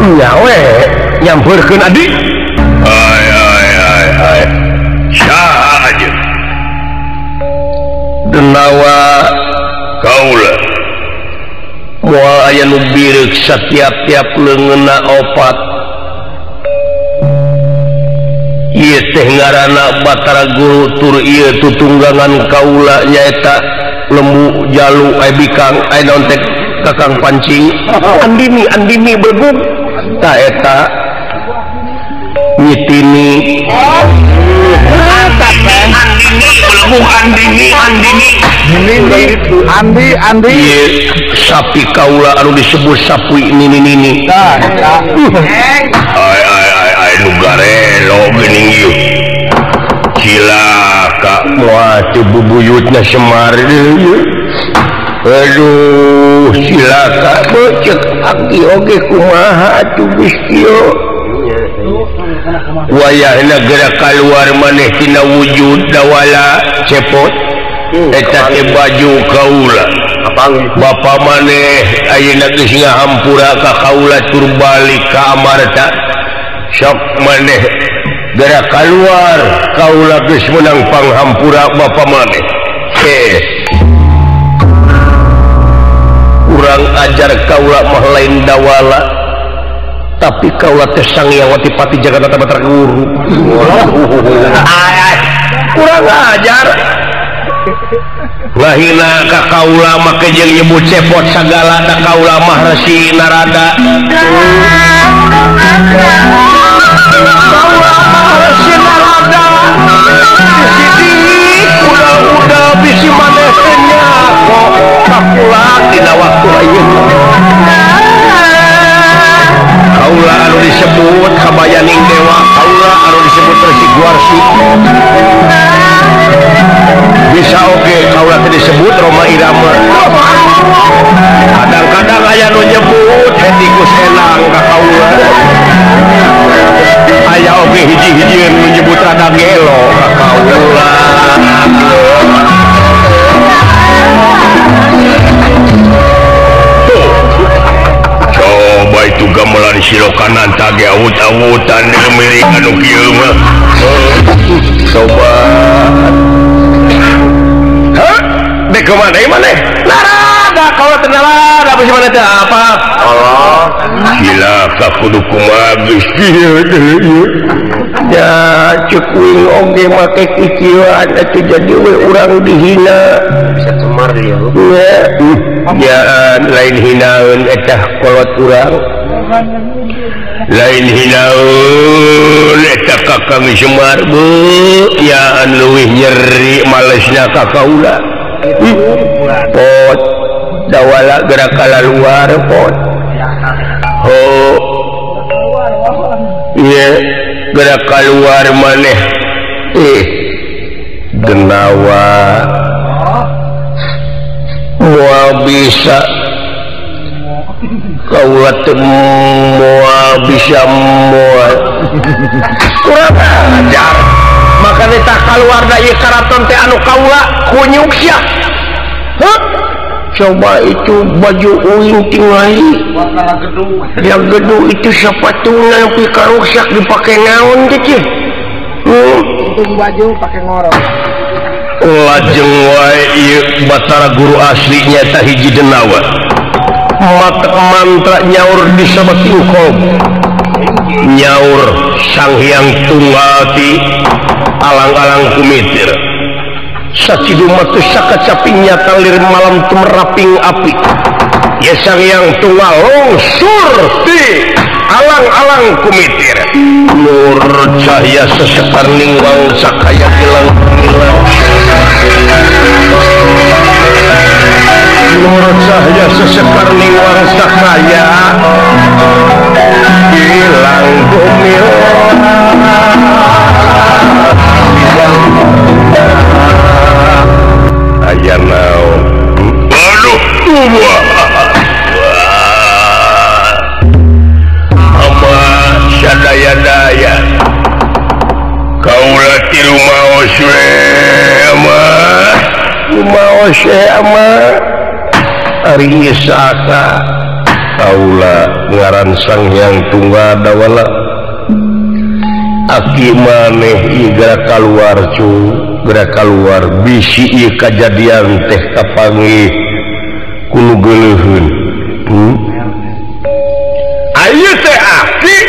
Speaker 1: Nya we nyamperkeun adi. Ai ai ai ai. Saha aja. Denawa kaula. Moal aya nu bireuk satiap-tiap leungeunna opat. Ieu teh ngaranna Batara Guru tur ieu tutunggangan kaula nyaeta lembu jalu ai bikang ai naon teh Kakang Pancing. Andini andini belegug. Ta eta nyitini Andini Andini
Speaker 7: Andi Andi
Speaker 1: sapi kaula anu disebut sapi nini nini. Ai ai ai ai nu garelo geuning ieu. Cilaka moal teu bubuyutna Semar deui. Aduh cilaka beuceuk aki oge kumaha atuh Gusti. Wayahna geura kaluar maneh tina wujud dawala cepot eta teh baju kaula. Bapak maneh ayeuna geus ngahampura ka kaula tur balik ka Amarta. Sok maneh geura kaluar kaula geus meunang panghampura bapa maneh. Kurang ajar kaula mah lain dawala tapi kaula teh Sangyawati Pati Jaganata Batara Guru. Kurang ajar. Ngahina ka kaula make jeung nyebut cepot sagala da kaula mah Resi Narada. Kaula mah Resi Narada. Sidik udah-udah bisi maneh teh nyako ka dina waktu ayeuna. Kaula anu disebut Kabayaning Dewa, kaula anu disebut Resi Guarsi. Bisa oge kaula teh disebut Roma Irama. Kadang-kadang aya nu nyebut Hetikus Enang ka kaula. Aya oge hiji-hijieun nu nyebut Rada Gelo ka kaula. Coba itu gamelan silokanan tage awut-awutan milik anu kieu mah. Coba. Hah? Dek kemana maneh? Narada kaula teh narada bisi maneh teh apa? Allah. Cilaka kudu kumaha geus kieu teh ieu. Ya ceuk uing oge make kiciwan atuh jadi we urang dihina.
Speaker 2: Bisa cemar dia.
Speaker 1: Ya, lain hinaeun eta kolot urang. Lain hinaeun eta Kakang Semar beuh ya leuwih nyeri malesna ka kaula. Pot dawala gerak kalaluar pot. Ho. Ieu gerak kaluar maneh. Genawa moal bisa kaula teh moal bisa moal kurang ajar makane tah kaluarna ieu karaton teh anu kaula kunyuk sia. Coba itu baju uing tingali yang gedung itu sepatuna nepi ka ruksak dipake naon teh cih.
Speaker 4: Untung baju pakai ngorok.
Speaker 1: Lajeng wae ieu Batara Guru asli nyata hiji denawa. Mata mantra nyaur di sabeting kom. Nyaur Sang Hyang Tunggal ti alang-alang kumitir. Sacidu matu sakacaping nyata lir malam tumeraping api. Ya Sang Hyang Tunggal longsur ti alang-alang kumitir. Nur cahaya sesekar ningwang sakaya gilang gilang. Nur cahaya sesekar ningwang sakaya gilang gumilang. Aya naon? Aduh, wah. Sadaya-daya kaula ti rumaos we mah rumaos mah ari saka kaula ngaran Sang Hyang Tunggal Dawala aki maneh ieu geura kaluar cu geura kaluar bisi ieu kajadian teh kapanggih kudu geuleuheun. Ayeuna teh aki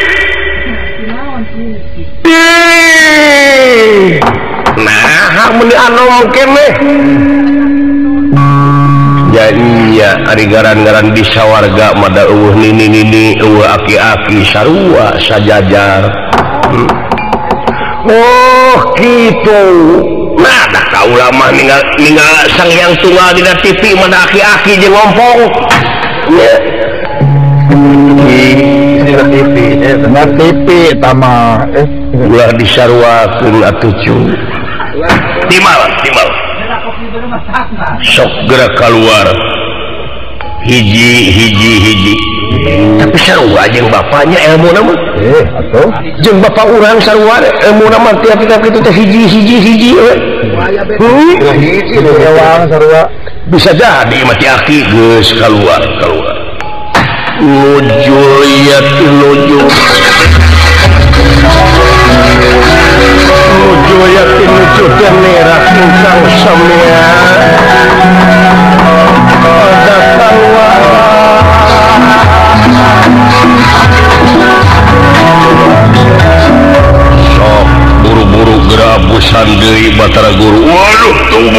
Speaker 1: nah meni anom keneh jadinya ari garan-garan di sawarga mada eueuh nini-nini eueuh aki-aki sarua sajajar. Oh gitu. Nah dah kaula mah ninggal Sang Hyang Tunggal dina TV mada aki-aki jeung ngompong.
Speaker 7: Na TV tama
Speaker 1: ulah disaruakeun atuh cu. Timal timal sok gerak keluar hiji hiji hiji tapi sarua jeung bapaknya ilmu nama
Speaker 7: atuh
Speaker 1: jeung bapak urang sarua ilmu nama tiap-tiap kitu teh hiji hiji hiji
Speaker 7: hiji sarua.
Speaker 1: Bisa jadi mati aki geus keluar keluar. Nuju ya nuju. Nuju ya nuju denerak ingkang samya. Pada keluar. Sok buru-buru gerabusan deui Batara Guru. Waduh tuh.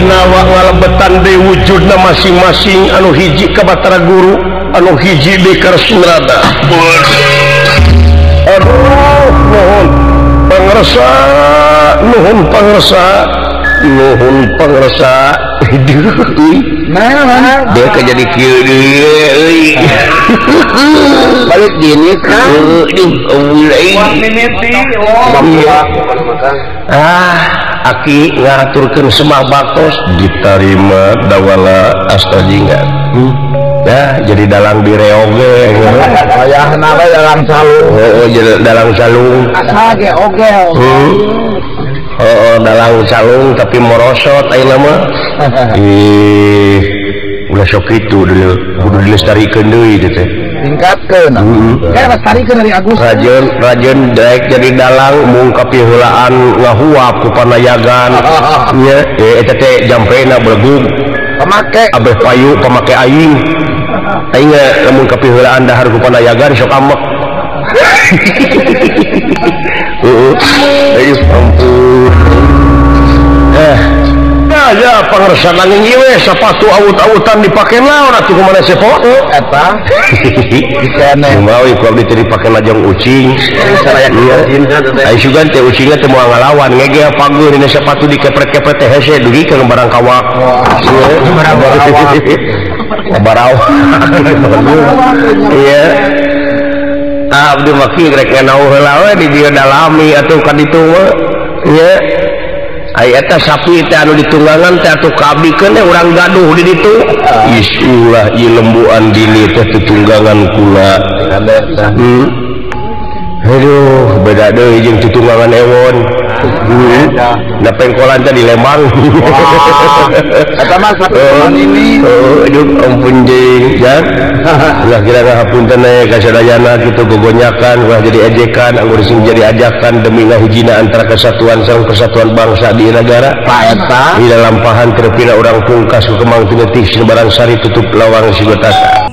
Speaker 1: Dua ngalebetan deui wujudna masing-masing anu hiji ka Batara Guru anu hiji deui ka Sinrada. Aduh nuhun pangresa nuhun pangresa nuhun pangresa.
Speaker 7: Nah,
Speaker 1: dia jadi kieu deui euy.
Speaker 7: Balik gini kan.
Speaker 1: Ah, aki ngaturkeun semah baktos ditarima dawala astajingan. Nah, jadi dalang direoge.
Speaker 7: Ayahna we dalang salung.
Speaker 1: Heeh, jadi dalang salung.
Speaker 4: Asal ge oge.
Speaker 1: Oh, dalang calung tapi morosot ayeuna mah. Ih, ulah sok kitu dulu. Kudu dilestarikeun deui teh.
Speaker 7: Tingkatkeun.
Speaker 4: Kayak lestarikeun dari Agus.
Speaker 1: Rajeun rajeun daek jadi dalang mung kapiheulaan ngahuap ku panayagan. Nya, eta teh jampena belegug.
Speaker 7: Pamake
Speaker 1: abeh payu pamake aing. Aing lamun kapiheulaan dahar ku panayagan sok amek. Heeh, ampun. Nah, ya pangersa nanging ieu we sapatu awut-awutan dipake naon atuh kumaha sepo
Speaker 7: eta. Dikene.
Speaker 1: Kumaha ieu ku abdi teh dipake lajong ucing. Ai sugan teh ucingna teh moal ngalawan ngegel paguh dina sapatu dikepret-kepret teh hese dugi ka barang kawak.
Speaker 7: Barang kawak.
Speaker 1: Barawak. Iya. Abdi mah kieu rek nganau heula we di dieu dalami atuh ka ditu mah nya. Ai eta sapi teh anu ditunggangan teh atuh ka abdi keun urang gaduh di ditu. Is ulah ieu lembuan dini teh tutunggangan kula. Aduh, beda deui jeung tutunggangan ewon. Da pengkolan teh di Lembang.
Speaker 7: Eta mah sapi ini.
Speaker 1: Aduh, ampun jeung ya. Ulah kira ngahapunten we ka sadayana kitu gogonyakan, ulah jadi ejekan, anggur sing jadi ajakan demi ngahijina antara kesatuan sareng persatuan bangsa di negara.
Speaker 7: Pak eta
Speaker 1: di lampahan terpina urang pungkas ku kemang tinetik sibarang sari tutup lawang sigotata.